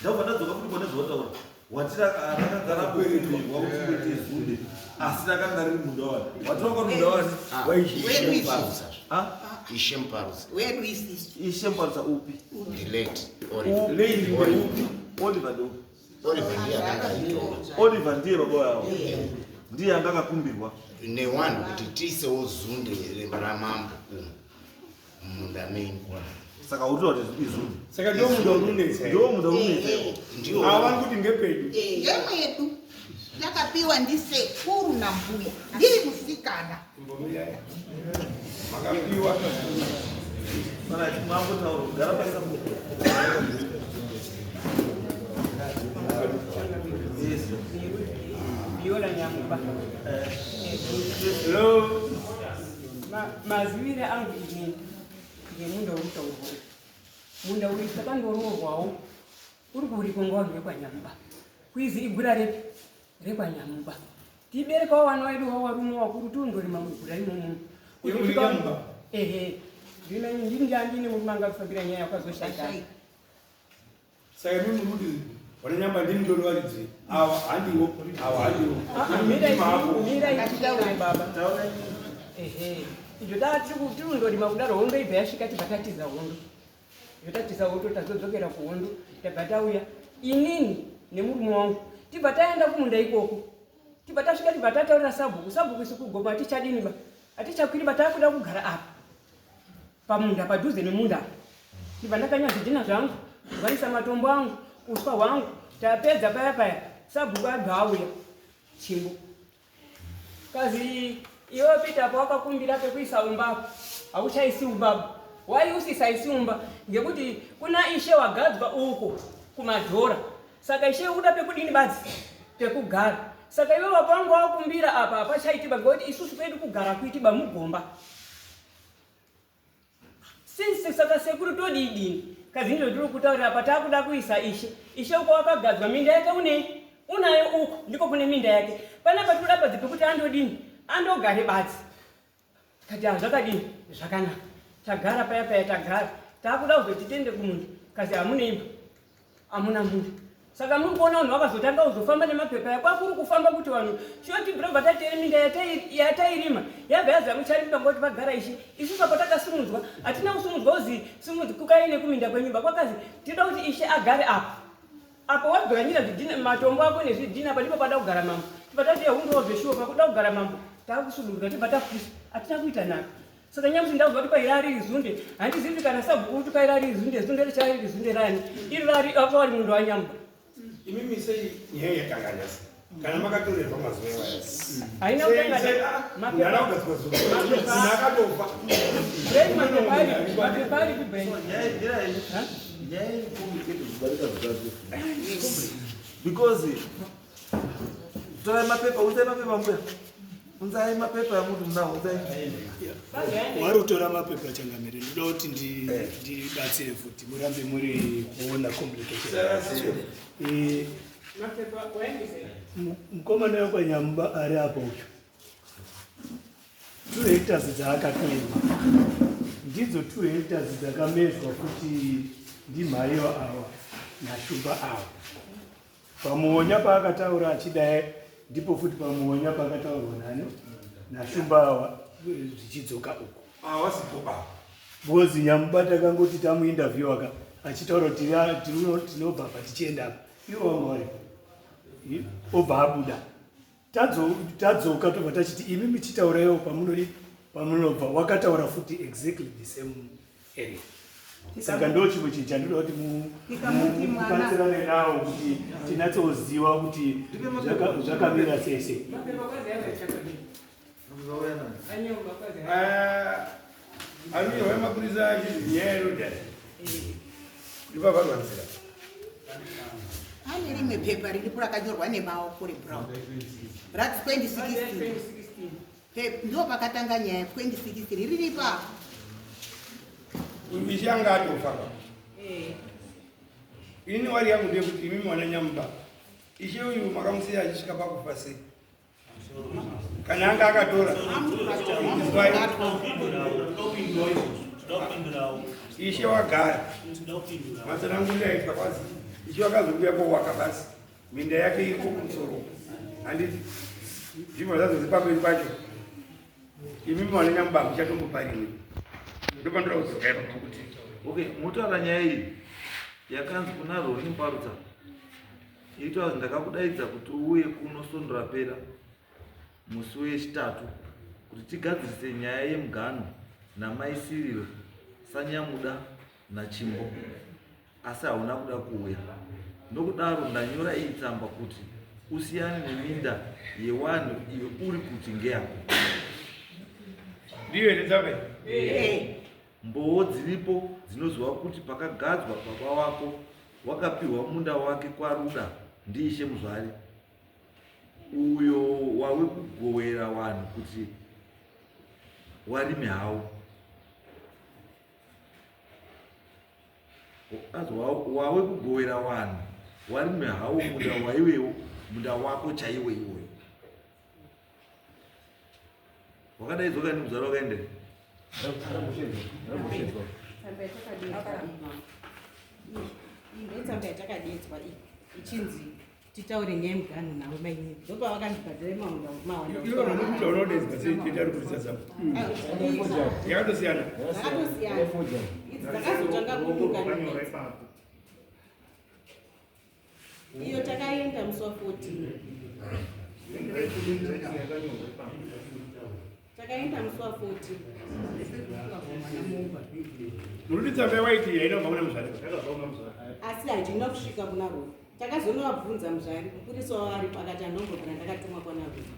ndabva ndadzoka futi pane zvawataura wati rakagara kukumbirwa kuti kuite zunde asi rakanga riri munda wani wati wanga uri munda wani Ishe Muparutsa. Wedu isisu. Ishe Muparutsa upi? The late Oliver. Oliver ndeupi? Oliver ndiye akanga aitonga. Oliver ndiye baba yavo. Ndiye anga akakumbirwa newanhu kuti tiisewo zunde ramambo umu mumunda menyu. Saka uri kuti izunde. Saka ndiwo munda uri unetsa. Ndiwo munda uri unetsa. Ndiwo. Ava vari kuti ngepedu. Ngemwedu yakapiwa ndisekuru nambuya ndiri musikana. Makapiwa. Mambotaura kugara paisa Viola Nyamuba. Hello. Mazivire angu ini ngemunda uri kutaurwa uyu. Munda uyu takandoroorwawo uri kuurikwa ngavanhu vekwaNyamuba. Kuizi igura repi rekwaNyamuba. Tiberekawo vana vedu vawarume wakuru tondorima mugura imomo. Iri muri Nyamuba? Ehe. Ndine ndini murume anga kufambira nyaya yakazoshaika. Saka imi muri kuti vananyamba ndimi ndori varidzi ava handiwo ava handiwo. Mira baba. Ehe. Izvo tirundorima kudaro hondo ibva yasvika tibva tatiza hondo. Izvo tatiza hondo tazodzokera kuhondo tabva tauya inini nemurume wangu tibva taenda kumunda ikoko. Tibva tasvika tibva tataurira sabhuku, sabhuku isu kugoma hatichadini ba. Hatichakwiri ba takuda kugara apa. Pamunda padhuze nemunda. Tibva ndakanya zvidhina zvangu, ndikaisa matombo angu, uswa hwangu, tapedza paya paya sabhuku abva auya chimbo. Kazi iwe Peter pawakakumbira pekuisa umba apo hauchaisi umba apo. Wai usisaisi umba ngekuti kuna ishe wagadzwa uko kumadhora. Saka ishe ukuda pekudini badzi pekugara. Saka iwe wapangu wakumbira apa hapachaitiba ngekuti isusu kwedu kugara kuitiba mugomba. Since saka sekuru todidini kazi ndizvo tiri kutaurira apa takuda kuisa ishe. Ishe uko wakagadzwa minda yake unei unayo uko ndiko kune minda yake. Panapa tinoda badzi pekuti andodini andogare badzi. Kati zvakadini zvakanaka. Tagara paya paya tagara. Takuda kuzoti tiende kumunda kazi hamuna imba hamuna munda. Saka muri kuona vanhu vakazotanga kuzofamba nemapepa aya kwakuri kufamba kuti vanhu shoti bva tatere minda yatairima yabva yazi hamucharimi ngoti vagara ishe. Isusu apo takasimudzwa hatina kusimudzwa kuzi kukai nekuminda kwenyumba kwakazi tinoda kuti ishe agare apa. Apo wadzvanyira zvidhina matombo ako nezvidhina apa ndipo pada kugara mambo. Tibva tati hundowo zveshuwa pakuda kugara mambo takusudurika tibva takuisa hatina kuita nhaka. Saka nyamusi ndakuzwa kuti kwaira riri zunde handizivi kana sabhuku kuti kwaira riri zunde zunde richava riri zunde rani iri rari apa wari mundu wanyamba. Imimi sei nyaya yatanga nhasi kana makatorerwa mazuva iwayo. Haina kutanga Ndana kugadzwa zuva. Munhu akatofa. Brain mapepa ari mapepa ari kubrain. Nyaya iri complicated kudarika zvitatu. Because torai mapepa, unzai mapepa mbuya. Unzai mapepa amuti munawo, unzai. Wari kutora mapepa changamire, ndoda kuti ndibatsire futi murambe muri kuona complication. Mapepa waendese. Mukomana wekwanyamba ari apo uyu. 2 hectares dzaakaklema ndidzo 2 hectares dzakamezwa kuti ndimhaiwa awa nashumba awa. Pamuonya paakataura achidai ndipo futi pamuonya paakataurwa nani nashumba awa zvichidzoka uku. Awasipoba. Because Nyamubata kangoti tamuinterview aka achitaura kuti tinobva apa tichienda apa iwo wanga wari obva abuda. Tadzoka tobva tachiti imi muchitauraiwo pamunobva wakataura futi exactly the same area. Saka ndo chimwe chinhu chandinoda kuti mubatsirane nawo kuti tinatsoziva kuti zvakamira sei sei. Anonyorwa mapurisa achinzi nyaya inodai kuti pavharwa nzira. Pane rimwe pepa riripo rakanyorwa nemaoko rebrown rati 2016 ndo pakatanga nyaya 2016 riripo apa. Ishe anga atofa ka. Inini wari yangu ndeyekuti imimi wana Nyamba ishe uyu makamusiya achisvika pakufa sei? Kana anga akatora ishe wagara matsananguriro aitwa kwazi ishe wakazouya kowaka basi minda yake iri kumusoro handiti zvibva zvazozi pamberi pacho imimi wana Nyamba muchatomboparini ndopandoda kudzoka ipapo kuti Okay, mutaura nyaya iyi yakanzi kuna Roni Mparutsa itaura kuti ndakakudaidza kuti uuye kuno svondo rapera. musi weChitatu kuti tigadzirise nyaya yemuganho naMai Siriro Sanyamuda naChimbo asi hauna kuda kuuya. Nokudaro ndanyora iyi tsamba kuti usiyane neminda yewanhu iyo uri kuti ngeyako. Ndiyo here tsamba iyi? Mbowo dziripo dzinoziva kuti pakagadzwa baba wako wakapihwa munda wake kwaRuda ndiIshe Muzvari uyo wave kugowera vanhu kuti warime hawo. Wave kugowera vanhu warime hawo munda waiwewo munda wako chaiwo iwoyo. Wakadaidzwa kani muzvara wakaendera? Tsamba yatakadedzwa iyi ichinzi titaure nyaya yemuganhu navo mainini ndopavakandibhadhira mawanda mawanda Iwe unokuti unodedzwa sei tete ari kuridza tsamba? Yakatosiyana. Dzakatosiyana idzi dzakazotanga kumuka iyo takaenda musi wa 14 takaenda musi wa 14 Muruti tsamba yawaiti yainobva kuna muzvare. Asi hatina kusvika kuna Rufu. Takazonovabvunza muzvari mupurisa wavo aripo akati andombobvira ndakatumwa kwana Rufu.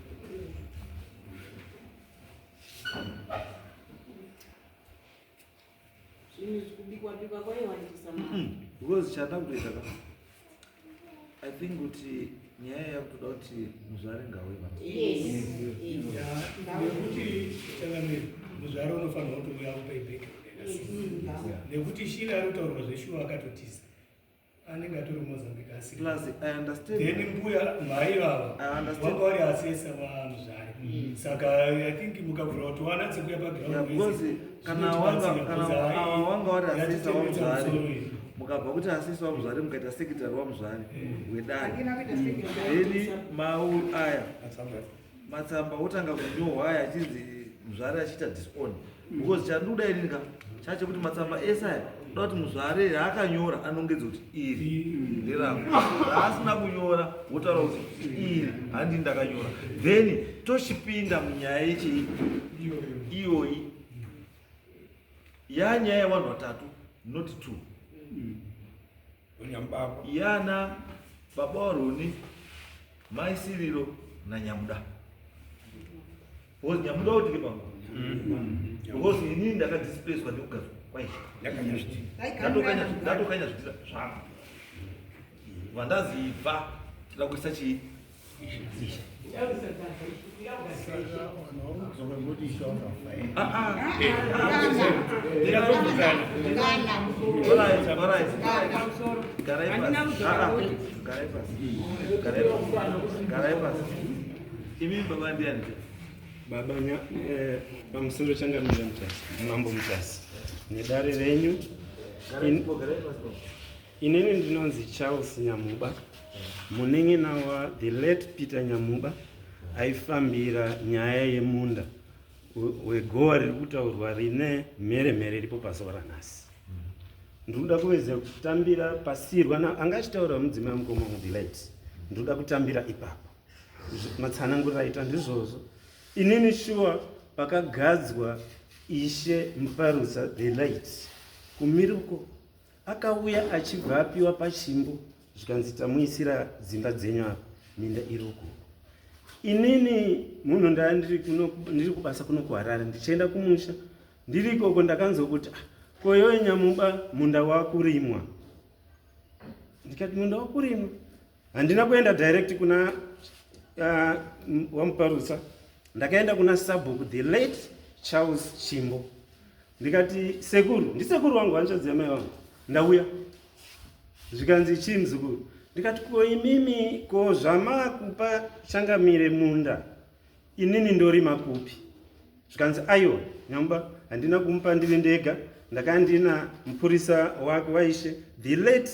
Zvinhu kubikwa bikwa kwaiwandisa mama. Because chanda kutoita ka I think kuti nyaya yakutoda kuti muzvare ngawe va. Yes. Nekuti changamire muzvare unofanirwa kutouya kupa background yakasiyana. Nekuti Sheila ari kutaurwa zveshuwa akatotiza. Anenge atori Mozambique asiri. Plus I understand. Then mbuya mai vava I understand. vanga vari asesa vamuzvare. Saka I think mukabvura kuti wanatse kuya paground Yeah, because kana wanga kana ava wanga vari asesa wamuzvare mukabva kuti asesa wamuzvare mukaita secretary wamuzvare wedare. Then mau aya matsamba otanga kunyorwa aya achinzi muzvare achiita disown because chandikuda inini ka chache kuti matsamba ese aya kuda kuti muzvare raakanyora anongedza kuti iri nderangu, raasina kunyora wotaura kuti iri handi ndakanyora, then tochipinda munyaya yechii iyoyi yanyaya yevanhu vatatu not two. Yana baba waRoni, mai Siriro naNyamuda. Because Nyamuda utike pangu. Because inini ndakadisplacwa nekugadzwa kwaishe. Ndatokanya zvidira zvangu. Vandazibva tida kuisa chii? Ishe. Garai pasi. Imi baba ndiani? Baba pamusoro changamire Mutasi, Mambo Mutasi nedare renyu. Inini ndinonzi Charles Nyamuba, munin'ina wa the late Peter Nyamuba aifambira nyaya yemunda wegowa riri kutaurwa rine mhere mhere iripo pazuva ranhasi. Ndinoda kuwedzera kutambira pasirwa na anga achitaura mudzimai mukoma wangu the late. Ndinoda kutambira ipapo. Matsananguriro aita ndizvozvo. Inini shuwa pakagadzwa Ishe Muparutsa the late kumiruko akauya achibva apiwa pachimbo zvikanzi tamuisira dzimba dzenyu apa minda iri uko. Inini munhu ndaa ndiri kubasa kuno kuHarare ndichienda kumusha ndiri ikoko ndakanzwa kuti ko iwe Nyamuba munda wakurimwa. Ndikati munda wakurimwa. Handina kuenda direct kuna waMuparutsa, ndakaenda kuna sabhuku the late Charles Chimbo. Ndikati sekuru, ndisekuru wangu hanzvadzi yamai vangu, ndauya. Zvikanzi chii muzukuru? Ndikati ko imimi ko zvamakupa changamire munda inini ndorima kupi? Zvikanzi aiwa Nyamuba, handina kumupa ndiri ndega, ndakanga ndina mupurisa wake waishe the late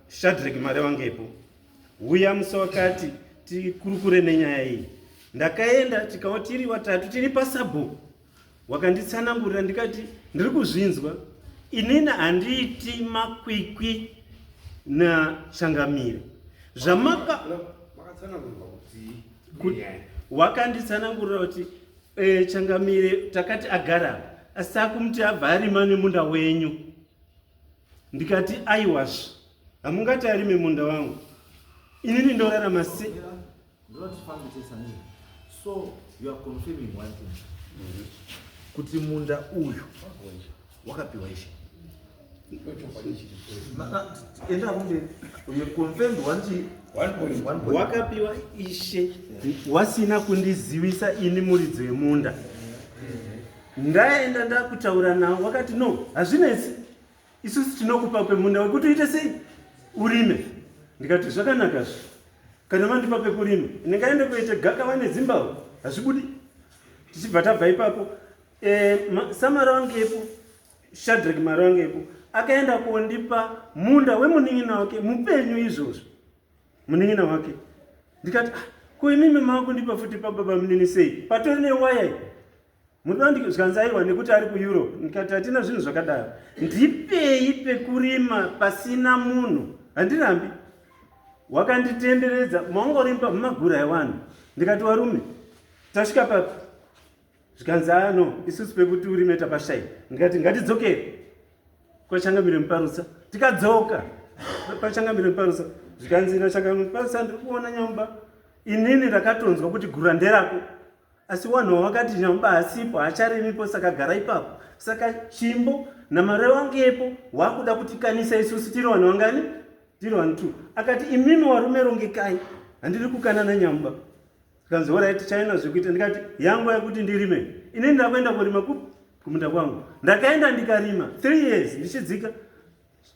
Shadrack Marewangepo. Uya musi wakati tikurukure nenyaya iyi. Ndakaenda tikawa tiri watatu tiri pasabhuku. Wakanditsanangurira ndikati ndiri kuzvinzwa inini handiiti makwikwi nachangamire. Zvamaka Makatsanangurwa kuti Wakanditsanangurira kuti e, changamire takati agara asi akumuti abva arima nemunda wenyu. Ndikati aiwazve hamungati arime munda wangu inini ndorarama se So you are confirming one thing. Kuti munda uyu wakapiwa ishe. Enda kumberi. You confirmed one thing. One point. One point. Wakapiwa ishe wasina kundizivisa ini muridzi wemunda. Ndaenda ndakutaura nawo wakati no hazvinetsi isusu tinokupa pemunda wekuti uite sei urime ndikati zvakanaka zve kana mandipa pekurima ndingaende kuite gakava nedzimbahwe hazvibudi tichibva tabva ipapo e, samarangepo shadrak marangepo akaenda kondipa munda wemunin'ina wake mupenyu izvozvo munin'ina wake ndikati ah, ko imimi makundipa futi pababa munini sei patori newaya Munoda zvikanzi aiwa nekuti ari kuEurope. Ndikati hatina zvinhu zvakadaro. Ndipei pekurima pasina munhu. Handirambi. Wakanditenderedza maungorimba mumagura ewanhu. Ndikati warume tasvika papi? Zvikanzi aa no isusu pekuti urime tapashaya. Ndikati ngatidzokere kwachangamire muparutsa. Tikadzoka pachangamire muparutsa. Zvikanzi nachangamire muparutsa ndiri kuona nyamba. Inini ndakatonzwa kuti gura nderako. Asi wanhu wawakati Nyamuba hasipo haacharimipo saka gara ipapo. Saka Chimbo naMarewangepo wakuda kutikanisa isusu tiri vanhu vangani? Tiri vanhu two. Akati imimi warume rongekai handiri kukana naNyamuba. Zvikanzi horaiti chaina zvekuita ndikati yanguva yekuti ndirime. Inini ndakuenda kurima kupi? Kumunda kwangu. Ndakaenda ndikarima 3 years ndichidzika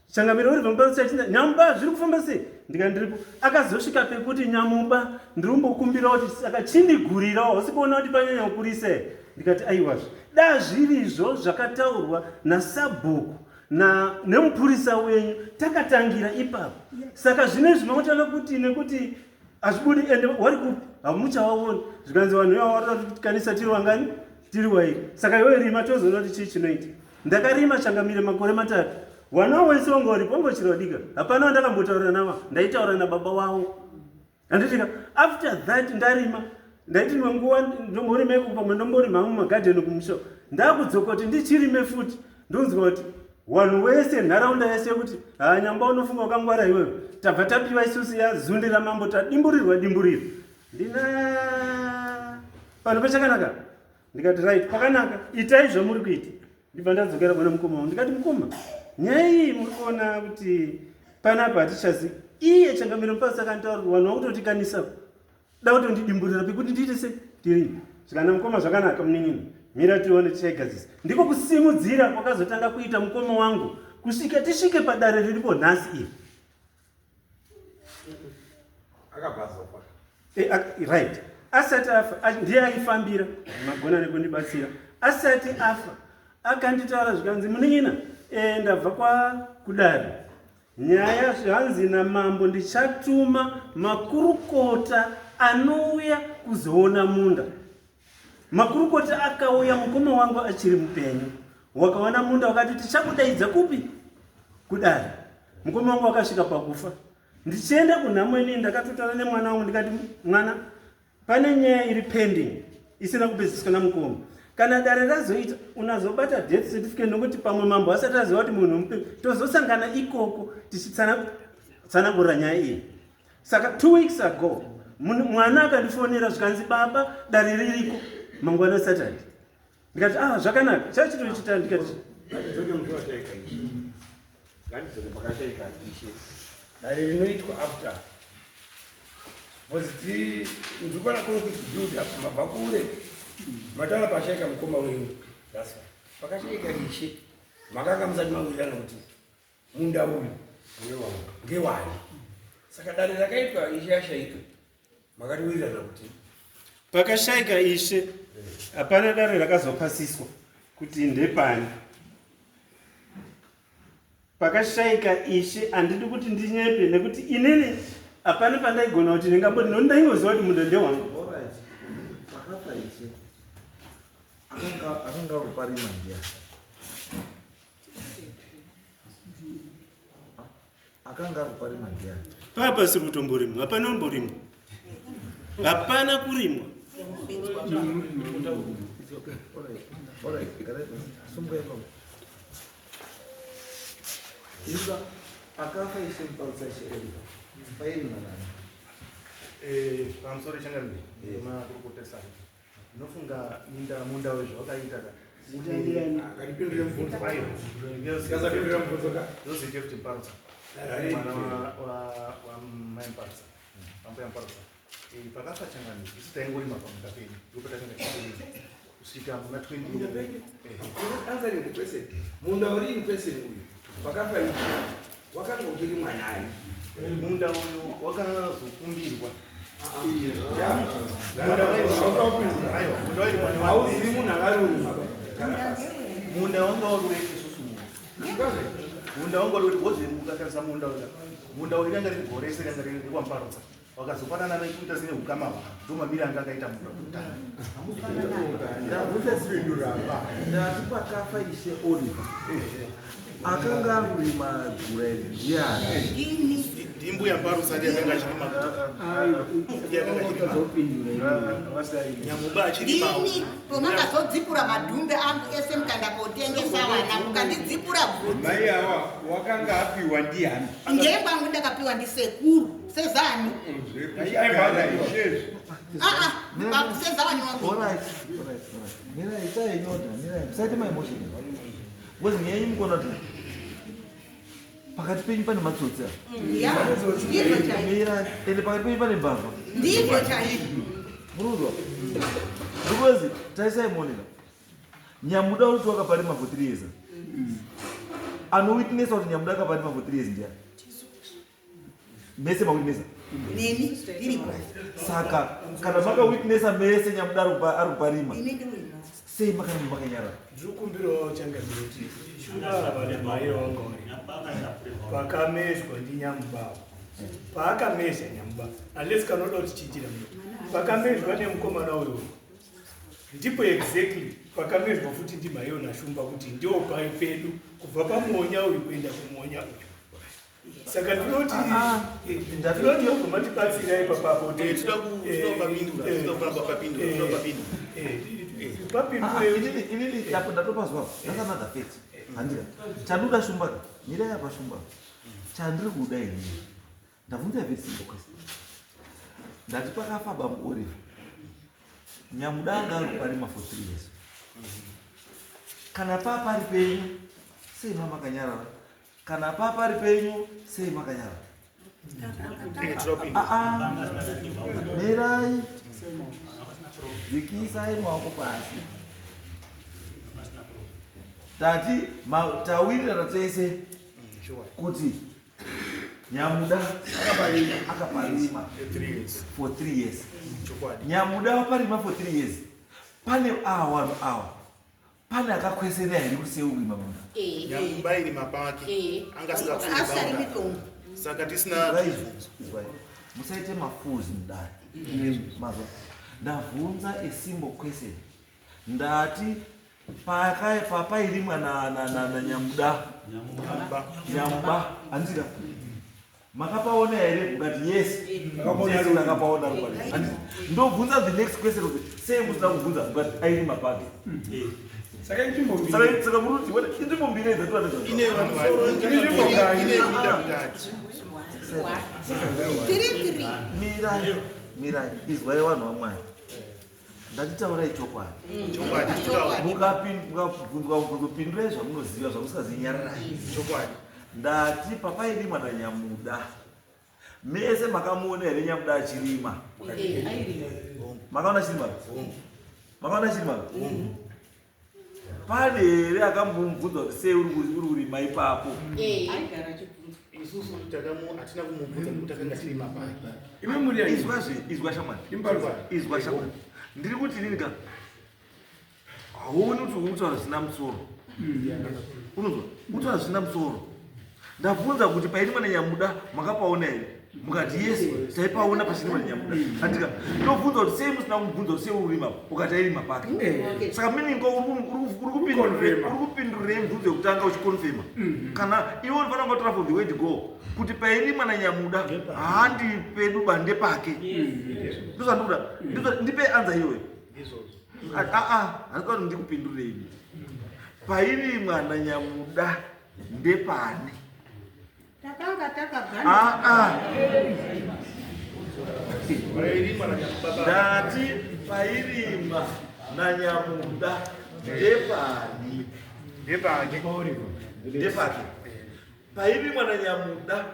Changamire uri pamusoro chachinda Nyamuba zviri kufamba sei? Ndikati ndiripo. Akazosvika pekuti Nyamuba ndiri kumbokumbira kuti saka chindigurirawo hausi kuona kuti panyanya kukurisa here? Ndikati aiwazve. Da zvirizvo zvakataurwa nasabhuku na nemupurisa wenyu takatangira ipapo. Saka zvino izvi makutanga kuti nekuti hazvibudi ende wari kupi hamuchawaoni zvikanzi vanhu ivavo varikuda kuti kanisa tiri vangani tiri wairi saka iwe rima tozoona kuti chii chinoita Ndakarima changamire makore matatu. Wana wese wanga uripo wangochira Hapana wandakambotaura nawa. Ndaitaura nababa wavo. Handitika after that ndarima ndaiti imwe nguva ndomborima iko pamwe ndomborima hangu magadheni kumusha. Ndakudzoka kuti ndichirime futi ndonzwa kuti wanhu wese nharaunda yese yekuti haa nyamba unofunga wakangwara iwewe tabva tapiwa isusu yazunde ramambo tadimburirwa dimburiro ndina panhu pechakanaka ndikati right pakanaka itai zvamuri kuita ndibva ndadzokera kuna mukoma wangu ndikati mukoma nyaya iyi muri kuona kuti panapa hatichazi iye changamire mupasi akanitaura kuti vanhu vakutotikanisa da kutondidimburira pekuti ndiite se tiri zvikana mukoma zvakanaka munin'ina mira tione tichaigadzisa ndiko kusimudzira kwakazotanga kuita mukoma wangu kusvika tisvike padare riripo nhasi iri akabva azofa e, right asati afa ndiye aifambira magona nekundibatsira asati afa akanditaura zvikanzi munin'ina e, ndabva kwakudare nyaya zvanzi namambo ndichatuma makurukota anouya kuzoona munda makurukota akauya mukoma wangu achiri mupenyu wakaona munda wakati tichakudaidza kupi kudare mukoma wangu akasvika pakufa ndichienda kunhamo inini ndakatotaura nemwana wangu ndikati mwana pane nyaya iri pending isina kupedziswa namukoma kana dare razoita unazobata death certificate nokuti pamwe mambo asati aziva kuti munhu mupenyu tozosangana ikoko tichitsanangurira nyaya iyi saka two weeks ago mwana akandifonera zvikanzi baba dare ririko mangwana saturday ndikati ah zvakanaka chachitochita ndikati ngandidzoke pakashaika ishe dare rinoitwa after because ndikwana kuno kubuild up mabva kure mataura pashaika mukoma wenyu that's why pakashaika ishe makanga musati mawirirana kuti munda uyu ngewani saka dare rakaitwa ishe ashaika makatiwirirana kuti pakashaika ishe hapana dare rakazopasiswa kuti ndepani pakashaika ishe handidi kuti ndinyepe nekuti inini hapana pandaigona kuti ndingamboti noni ndaingoziva kuti munda ndewangu pakafa ishe akanga ruparima ndiani akanga ari kuparima ndiani paa pasiri kutomborimwa hapana kumborimwa hapana kurimwa Akafa ishe muparutsa ishe Oliver pairima nani? Pamusoro changamire, makurukotesa, ndinofunga minda munda wezvawakaita ka. Akatipindure mubvunzo. Tikasapindura mubvunzo ka. Ndoziite kuti muparutsa mwana wamai muparutsa, ambuya muparutsa. Pakafa changamire, isu taingorima pamunda penyu, ndipo patakanga tichirima kusvika muna 20. Answering the question, munda uri in question uyu pakafa ichi wakanga uchirimwa nani? Munda uyu wakazokumbirwa. Hauzivi munhu akaruruma kana pasi. Munda wanga uri wetu isusu, munda wanga uri wetu wozi mukatarisa munda uyu, munda uyu ranga riri gore rese ranga riri kwaMuparutsa, wakazofanana nekuita sine ukama hwa ndo mamiri anga akaita munda wekutanga. Ndabvunza, ndati pakafa ishe Oliver, akanga ari kurima gura iri ndiani? Ini. Ndimbuya Mparutsa, ndiye akanga achirima, ndiye akanga achirima, Nyamuba achirimawo. Ini pomakazodzipura madhumbe angu ese, mukaenda kotengesa vana, mukandidzipura bvudzi. Mai awa wakanga apiwa ndiani? Ngekwangu, ndakapiwa ndisekuru sezani. Zvekuchigara izvezvi. Aa, sezawani wangu. Alright, alright, alright. Mirai, itai in order, mirai. Musaite maemotion. Because nyaya yenyu mukuona kuti pakati penyu pane matsotsi apa. Ya, ndizvo chaizvo. Mirai, ende pakati penyu pane mbavha. Ndizvo chaizvo. Murunzwa? Because tarisai muoneka. Nyamuda uri kuti wakaparima for 3 years. Anowitnessa kuti Nyamuda akaparima for 3 years ndiani? Mese mawitnessa. Neni ndiripo. Saka kana makawitnessa mese Nyamuda ari kuparima. Ini ndirimo. Sei makaramba makanyarara? Ndiri kukumbirawo changamire kuti shumba vane wanga uri pakamezwa ndinyamubawo, paakamezha Nyamuba, unless kanoda kuti chinjira muno pakamezwa nemukomana uyu, ndipo exactly pakamezwa futi ndimaiyo naShumba kuti ndio pedu kubva pamuonya uyu kuenda kumuonya uyu. Saka ndinoti obva matibatsira ipapapo. Toda kupapindura, toda kupapindura. Papindure. Inini apo ndatopazwa, that's another fact. Handika chandoda Shumba ka, mirai apa Shumba, chandiri kuda inini, ndabvunza very simple question. Ndati pakafa bambo Oliver, Nyamuda anga ari kuparima for 3 years. Kana papari penyu, sei mamakanyarara? Kana papari penyu, sei makanyarara? Ah, ah. Mirai, dzikisai maoko pasi. Tati tawirirana tese kuti Nyamuda akaparima for 3 years. Nyamuda waparima for 3 years, pane awa vanhu awa, pane akakweserera here kuti sei urima munda? Nyamuba irima pake, anga Asari mitombo. Saka tisina. Izwai, musaite mafools mudare. Mazwa, ndabvunza a simple question. Ndati papairimwa naNyamuda, Nyamuba, handika makapaona here? Mukati yes. Yes, ndakapaona rukwadi. Handiti ndobvunza the next question kuti sei musina kubvunza? Mukati airima pake. Saka inzvimbo mbiri. Saka muri kuti wena, inzvimbo mbiri idzi. Ine vanhu, ine minda mitatu. Tiri tiri. Mirai, mirai, izwai vanhu vaMwari. Ndatitaurai chokwadi. Chokwadi, chokwadi. Mukabvunzwa mubvunzo, pindurai zvamunoziva, zvamusingazinyararai. Chokwadi. Ndati papairimwa naNyamuda, mese makamuona here Nyamuda achirima? Makaona chirima? Makaona chirima? Pane here akambomubvunza kuti sei uri kurima ipapo? Aigara achibvunzwa. Isusu hatina kumubvunza nekuti takanga tiri mapaki. Imi muri ani? Izwazve, izwa shamwari. Imbarwa. Izwa shamwari, ndiri kuti inini ka, hauoni kuti uri kutaura zvisina musoro? Unonzwa kutaura zvisina musoro. Ndabvunza kuti pairimwa neNyamuda makapaona here? Mukati yes, taipaona pachirimwa neNyamuda. Andika ndobvunza kuti sei musina kumubvunza kuti sei uri kurima, ukati airima pake. Saka meaning ko uri kupindurei mubvunzo yekutanga uchiconfirma? Kana iwe unofanira kungotora from the word go kuti pairimwa naNyamuda handi pedu ba, ndepake. Ndozvandikuda, ndipe answer iyoyo. Ndizvozvo. Aa, handikani ndikupindurei. Pairimwa naNyamuda ndepani? Takanga takagana. Aa. Ndati pairimwa naNyamuda ndepani? Ndepake. Ndepake. Pairimwa naNyamuda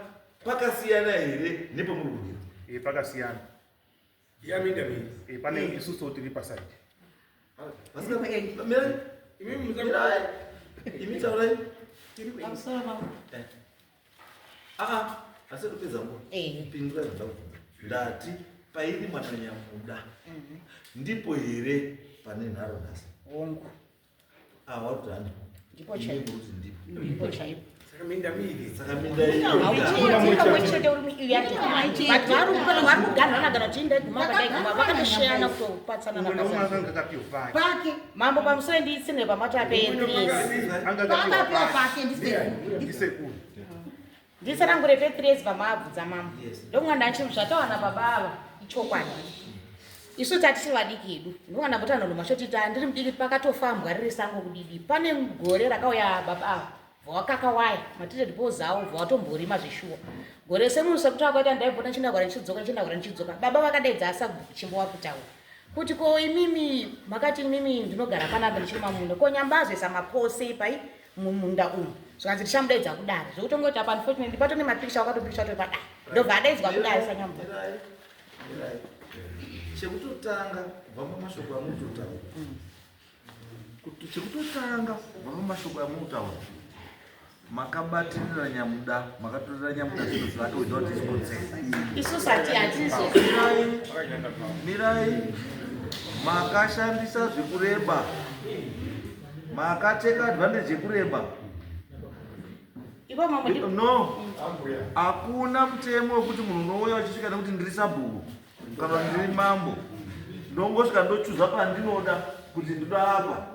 pakasiyana here nepamuri kurima? Eh, pakasiyana. Yaminda mii. Eh, pane isusu tiri paside. Mirai. Mirai. Imi taurai. Eh. Aa, asi kupedza nguva. Pindura zvandakubvunza. Ndati pairimwa naNyamuda ndipo here pane nharo nhasi? Hongu. Ah, wakuti handipo. Ndipo chaipo. Kuti ndipo. Ndipo chaipo. Saka minda miiri. Saka minda Hauchete uri muiyati but vari kuganhana kana kuti ndaiguma padaiguma vakatosheyana kutopatsana pake. Pake. Mambo pamusoro nditsine pamatape Anga Pakapiwa pake ndisekuru. Ndisekuru. Nditsanangure pe 3 years pamaabvudza mambo. Ndomwana ndichiti zvatawana baba ava ichokwadi. Isu tatichiri vadiki hedu. Ndomwana mbotana nomashoti ta ndiri mudiki pakatofambwa riri sango kudidi. Pane gore rakauya baba ava. Vawakakawaya matire pozawo vawatomborima zveshuwa. Gore semunhu sekuti akaita ndaibona ndichinda ndichidzoka ndichinda ndichidzoka. Baba vakadaidza asabhuku wakutaura. Kuti ko imimi makati imimi ndinogara panapa ndichirima munda. Ko nyambazoisa mapose pai mumunda umu. Zvikanzi tichamudaidza kudare. Zvekutongoti apa unfortunately patone mapikicha wakatopikicha tori padare. Ndobva adaidzwa kudare sanyamba. Mirai. Mirai. Chekutotanga kubva mumashoko amunototaura. Kuti chekutotanga kubva mumashoko amunotaura. Makabatirira Nyamuda, makatorera Nyamuda zvinhu zvake without his consent. Isusu hati hatizo. Mirai. Mirai. Makashandisa zvekureba. Makateka advantage yekureba. Ivo mambo ndi No. Hakuna mutemo wekuti munhu unouya uchisvika nekuti ndiri sabhuku kana ndiri mambo. Ndongosvika ndochuza pandinoda kuti ndoda apa.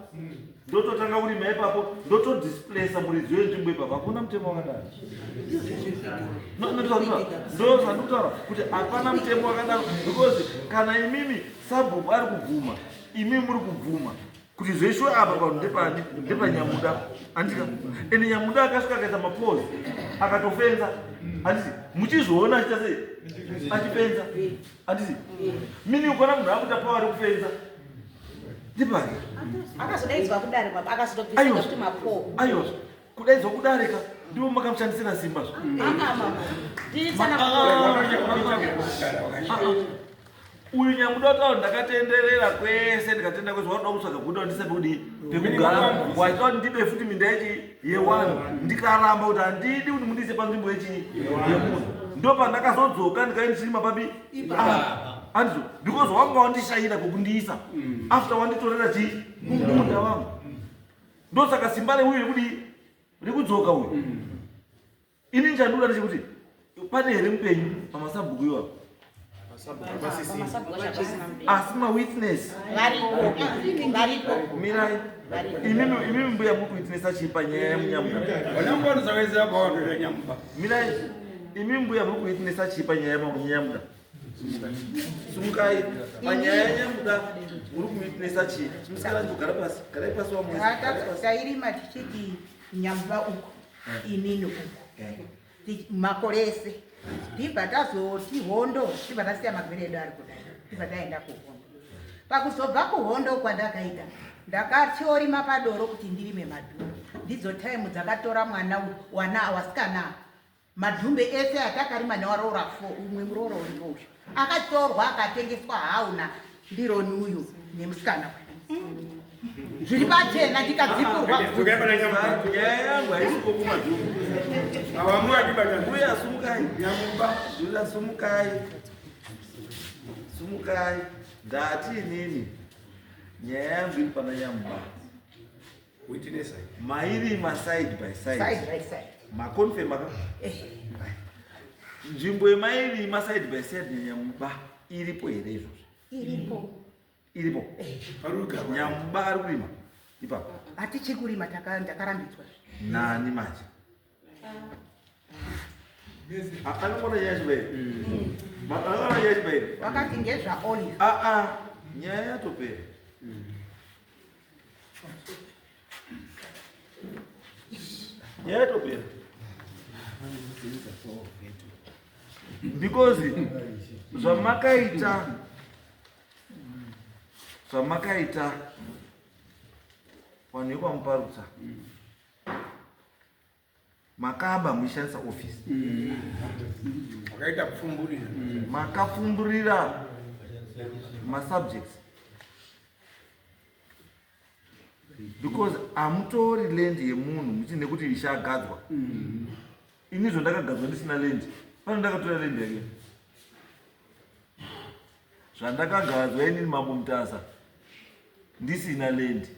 Ndototanga kurima ipapo, ndotodisplacer muridzi wenzvimbo ipapo. Hakuna mutemo wakadaro. No, no, no, no. Ndo zvandikutaura kuti hapana mutemo wakadaro because kana imimi sabhuku ari kubvuma, imimi muri kubvuma kuti zveshuwa apa panhu ndepani ndepaNyamuda andika ende Nyamuda akasvika akaita mapose akatofenza handiti muchizviona achiita sei achifenza handiti mini ukona munhu akuita pawa rekufenza ndepani akazodaidzwa kudare baba akazotobvisa Aiwa. kuti mapo. Aiwa, kudaidzwa kudarika ndivo makamushandisira simba zvo. Aa mambo. Nditsana Uyu Nyamuda wataura ndakatenderera kwese ndikatenda kwese wakuda kutsvaga guda ndise pekudii pekugara waita kuti ndibe futi minda yechi yewanhu ndikaramba kuti handidi kuti mundiise panzvimbo yechi yemunhu ndopandakazodzoka ndikae ndichirima papi andizvo because wanga wandishayira kwekundiisa after wanditorera chii munda wangu ndosaka simba reuyu rekudii rekudzoka uyu ini chandoda ndechekuti pane here mupenyu pamasabhuku iwapo asi mawitness Variko. Variko. Mirai. Imimi imimi mbuya muri kuwitnessa chii panyaya yemunyamuda? Vanambonisakaisira pavanhu Nyamuba. Mirai. Imimi mbuya muri kuwitnessa chii panyaya yemunyamuda? Sumukai. Panyaya yenyamuda muri kuwitnessa chii? Chimusikana chigara pasi. Garai pasi wamwezi. Tairima tichiti Nyamuba uko inini uko makore ese tibva tazoti hondo tibva tasiya magwere edu ari kudai tibva taenda kuhondo. Pakuzobva kuhondo kwandakaita ndakatyorima padoro kuti ndirime madhumbe. Ndidzo taimu dzakatora mwana uyu wana wasikana madhumbe ese atakarima newaroora fo umwe muroora uripo uyu akatorwa akatengeswa hauna ndironi uyu nemusikana uyu zviri pachena ndikadzipurwa. Nyaya yangu haisi kokumadhumbe. Mbuya sumukai. Nyamuba. Mbuya sumukai. Sumukai. Ndati inini nyaya yangu iri pana Nyamuba. Witness. Mairima side by side. Side by side. Maconfirm aka nzvimbo yemairima side by side neNyamuba iripo here izvozvo? Iripo. Iripo. Nyamuba ari kurima ipapo? Hatichiri kurima, ndakarambidzwa. Nani manje? Anongona nyaya chibairi, anongona nyaya chibairi. Wakati ngezvaOlive. Aa, nyaya yatopera. Nyaya yatopera. Because zvamakaita zvamakaita vanhu vekwamuparutsa makaba muchishandisa office Makaita kupfumburira. Makapfumburira masubjects because hamutori land yemunhu muchii nekuti ishe agadzwa. Ini zvo ndakagadzwa ndisina land, pano ndakatora land yake zvandakagadzwa inini Mambo Mutasa ndisina land.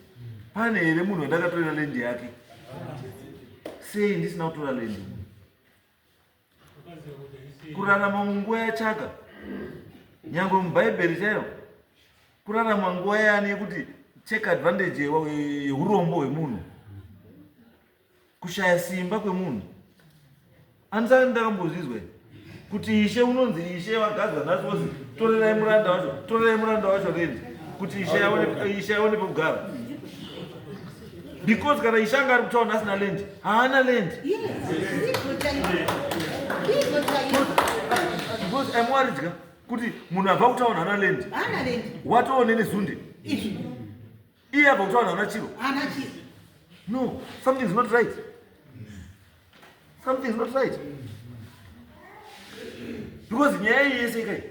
Pane here munhu wandakatorera land yake? Sei ndisina kutora land? Kurarama munguva yachaka, nyangwe mubhaibheri chaiyo, kurarama nguva yani yekuti take advantage yeurombo hwemunhu, kushaya simba kwemunhu. Andisati ndakambozvizwa kuti ishe unonzi ishe vagadzwa nhasi wozi torerai muranda wacho, torerai muranda wacho rendi kuti ishe aone, ishe aone pekugara. Because kana ishe anga ari kutaura asina land, haana land. Because I'm worried ka kuti munhu abva kutaura haana land, Haana land. Watoone nezunde iye abva kutaura haana chiro. Haana chiro. No, something is not right, something is not right, because nyaya iyi yese ikai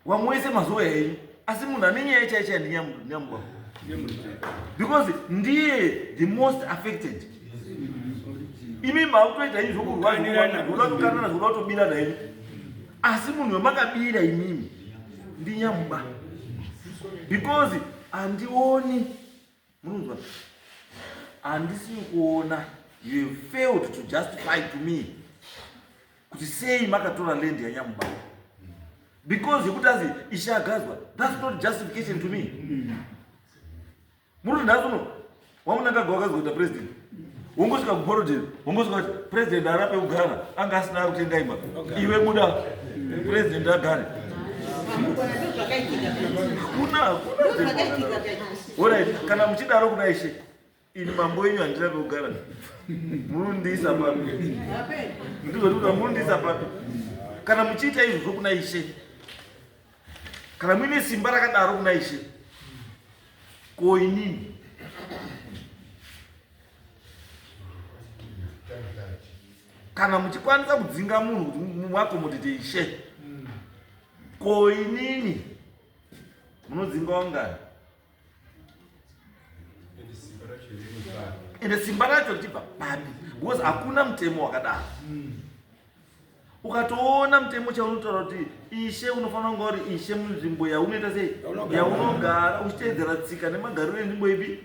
wamwe wese mazuva henyu, asi munhu ane nyaya chaichai ndinyamuba, because ndiye the most affected. Imi makutoita izvi zvokurwadza kukanana, zvokuda kutobira naimi, asi munhu wemakabira imimi ndinyamuba, because handioni, munonzwa, handisi kuona. You have failed to justify to me kuti sei makatora land yanyamuba, because yekuti azi ishe agadzwa, that's not justification to me. Muri nhasi uno wamunangagwa wakazwa kuita president, wongosvika kuborodheri, wongosvika kuti president arape kugara, anga asina kutenga imba, iwe buda, president agare. Hakuna, hakuna. Alright, kana muchidaro kuna ishe, ini mambo wenyu handirape kugara, munondiisa papi? Ndizvo, munondiisa papi kana muchiita izvozvo kuna ishe? Kana muine simba rakadaro kuna ishe, ko inini? Kana muchikwanisa kudzinga munhu kuti muaccommodate ishe, ko inini munodzinga wangani? Ende simba racho richibva papi? Because hakuna mutemo wakadaro. Ukatoona mutemo chaunotaura kuti ishe unofanira kunga uri ishe munzvimbo yaunoita sei, yaunogara, uchiteedzera tsika nemagariro enzvimbo ipi.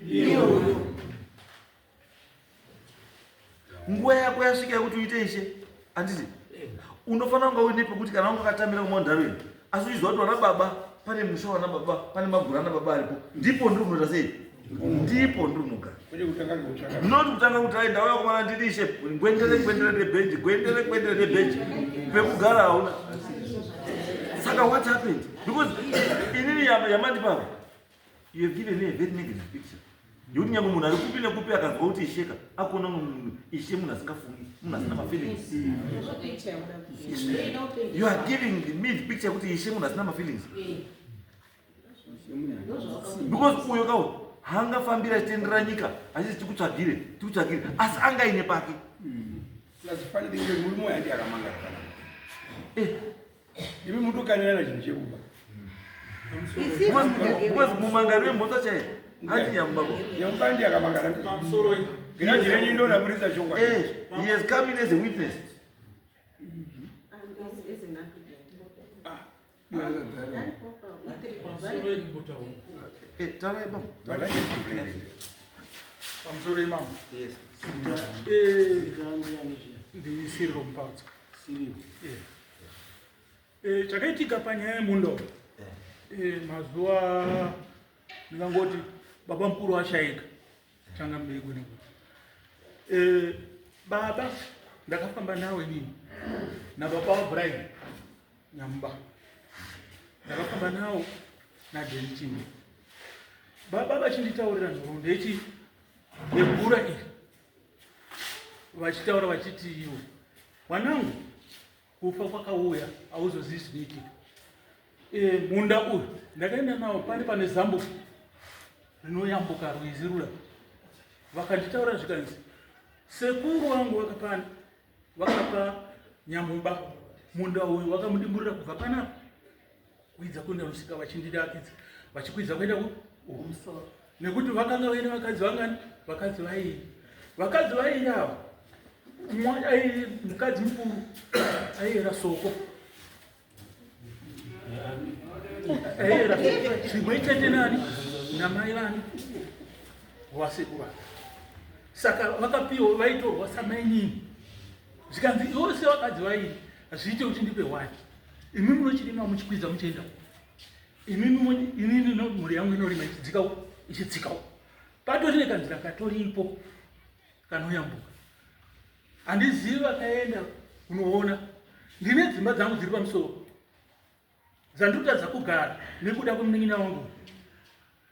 Nguva yako yasvika yekuti uite ishe, handiti unofanira kunga uine pekuti kana wanga wakatamira kuMount Darwin, asi uchiziva kuti wana baba pane musha, wana baba pane magura ana baba aripo, ndipo ndiri kunoita sei, ndipo ndiri kunogara. Not kutanga kuti ai ndauya kumana ndidi ishe, gwendere gwendere nebhenji, gwendere gwendere nebhenji, pekugara hauna. Saka what happened? Because inini yamandipapa, you have given me a very negative picture yekuti nyange munhu ari kupi nekupi akanzwa kuti isheka, akuona munhu ishe munhu asingafungi, munhu asina mafeelings. You are giving me the picture yekuti ishe munhu asina mafeelings, because uyo kawo haangafambira achitendera nyika achiti tikutsvagire, tikutsvagire, asi angaine pake. Plus murume uyu andi akamangara kana imi mutokanirana chinhu chekuba. Because mumangari wemhosva chaiye ati nyamubako. Nyamuba ndi akamangara giraji renyu ndonaburitsa chongwa. He has come in as a witness. Taurai baba. Pamusoro imamo. Ndisiriro Mupatso. Chakaitika panyaya yemunda, mazuva ndingangoti baba mukuru ashaika, changa mberi nekuti baba ndakafamba nawo inini nababa waBrian Nyamuba, ndakafamba nawo naDeni Chimbe. vachinditaurira nhoroondo yechi yegura iri vachitaura vachiti iwo mwanangu kufa kwakauya hauzozivi zvinoitika e, munda uyu ndakaenda nawo pane pane zambuko rinoyambuka rwizi rura vakanditaura zvikanzi sekuru vangu vakapana vakapa nyamuba munda uyu vakamudimburira kubva panapa kuidza kuenda kusvika vachindidakidza vachikwidza kuenda kumusoro nekuti vakanga vaine vakadzi vangani vakadzi vairi vakadzi vairi ava mukadzi mukuru aiera soko aiera zvimwe chete nani namai vani wasekuru saka vakapiwa vaitorwa samainini zvikanzi iwo sevakadzi vairi hazviite kuti ndipe wani imi munochirima muchikwidza muchienda imimi inini mhuri yangu inorima ichidzika ichidzikawo patori nekanzira katoripo kanoyambuka handizivi vakaenda kunoona ndine dzimba dzangu dziri pamusoro dzandikutadza kugara nekuda kwemunin'ina wangu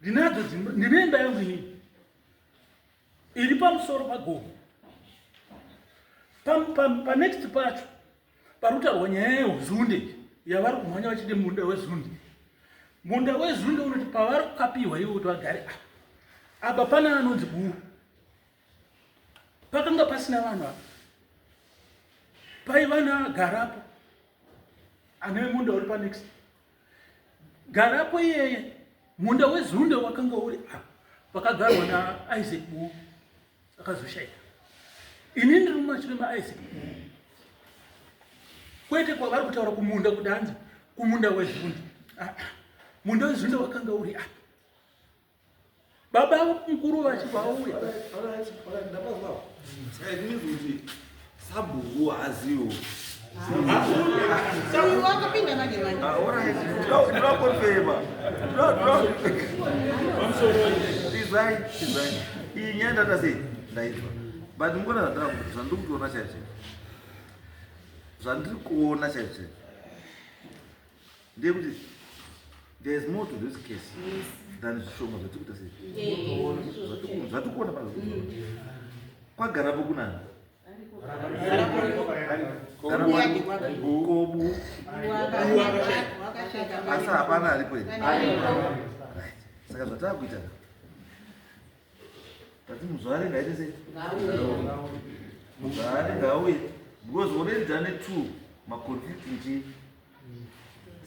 ndinadzo dzimba ndine imba yangu inini iri pamusoro pagomo panext pacho parikutaurwa nyaya yehuzunde yavari kumhanya vachiti munda wezunde munda wezunde unoti pavari kukapiwa ivo kuti vagare apa apa pane anonzi buru pakanga pasina vanhu apa paiva nagarapo ane munda uri panext garapo iyeye munda wezunde wakanga uri apa pakagarwa naisaac buru akazoshaika ini ndiri mumashure maisaac kwete kwavari kutaura kumunda kuti hanzi kumunda wezunde ah, ah. munda wezunde wakanga uri apa baba mukuru vachibva vauya saka it means kuti sabhuku haaziwo wakapinda manje manje ndinokonfema izai izai iyi nyaya ndata sei ndaitwa but mukuona zvandiri kutoona chaizvo zvandiri kuona chaizvo chaizvo ndeyekuti there is more to this case than zvishoma zvatiri kuita sei zvatiri kuona pano kwagarapo kunani kobu asi hapana aripo here saka zvatava kuita tati muzvare ngaite sei muzvare ngauye because already tane two maconflicting chi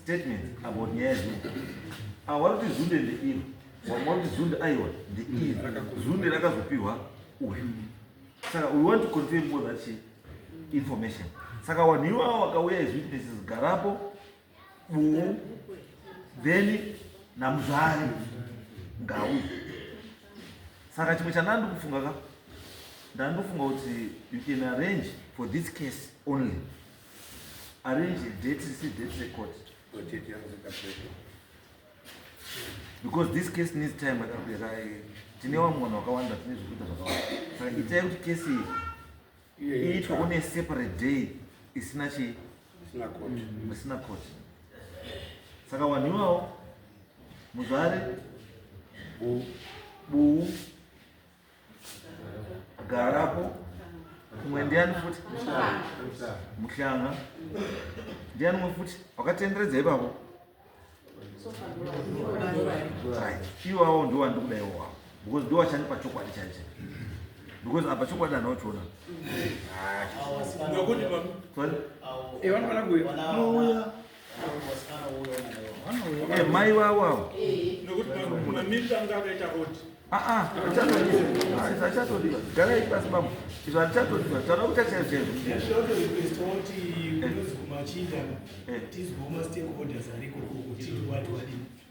statements about nyaya yezunde ava vari kuti zunde ndeiro vamwe vari kuti zunde aiwa ndeiro zunde rakazopiwa uyu saka we want to confirm more that information saka vanhu ivavo vakauya as witnesses garapo buu then namuzvare ngauye saka chimwe chandandikufunga ka ndandofunga kuti you can arrange for this case only arrange a date risi date record because this case needs time tine vamwe vanhu vakawanda tine zvekuita zvakawanda saka itai kuti kesi iyi iitwe on a separate day isina chii isina court saka vanhu iwawo muzvare buu garapo kumwe ndiani futi muhlanga ndiani umwe futi wakatenderedza ipapo right iwawo ndiwo andikuda iwo wawo because ndiwo achandipa chokwadi chaicho because apa chokwadi handina kuchiona Eh, mai vavo avo achatodiwa garai pasi bambo izvo hazvichatodiwa tada kuita chaizvo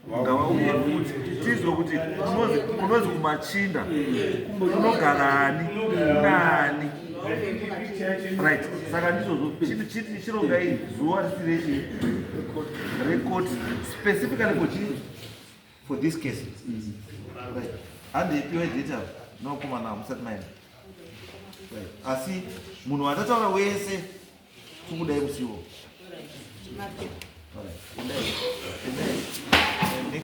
ngavauye futi tizwe kuti kunozi kumachinda kunogarani nani right saka ndizvozvo chirongai zuva risiri rechi record specifically for chi for this case right handeipiwa data nokomana musati maenda right asi munhu watataura wese tikudai musiwo right. Endai. Endai.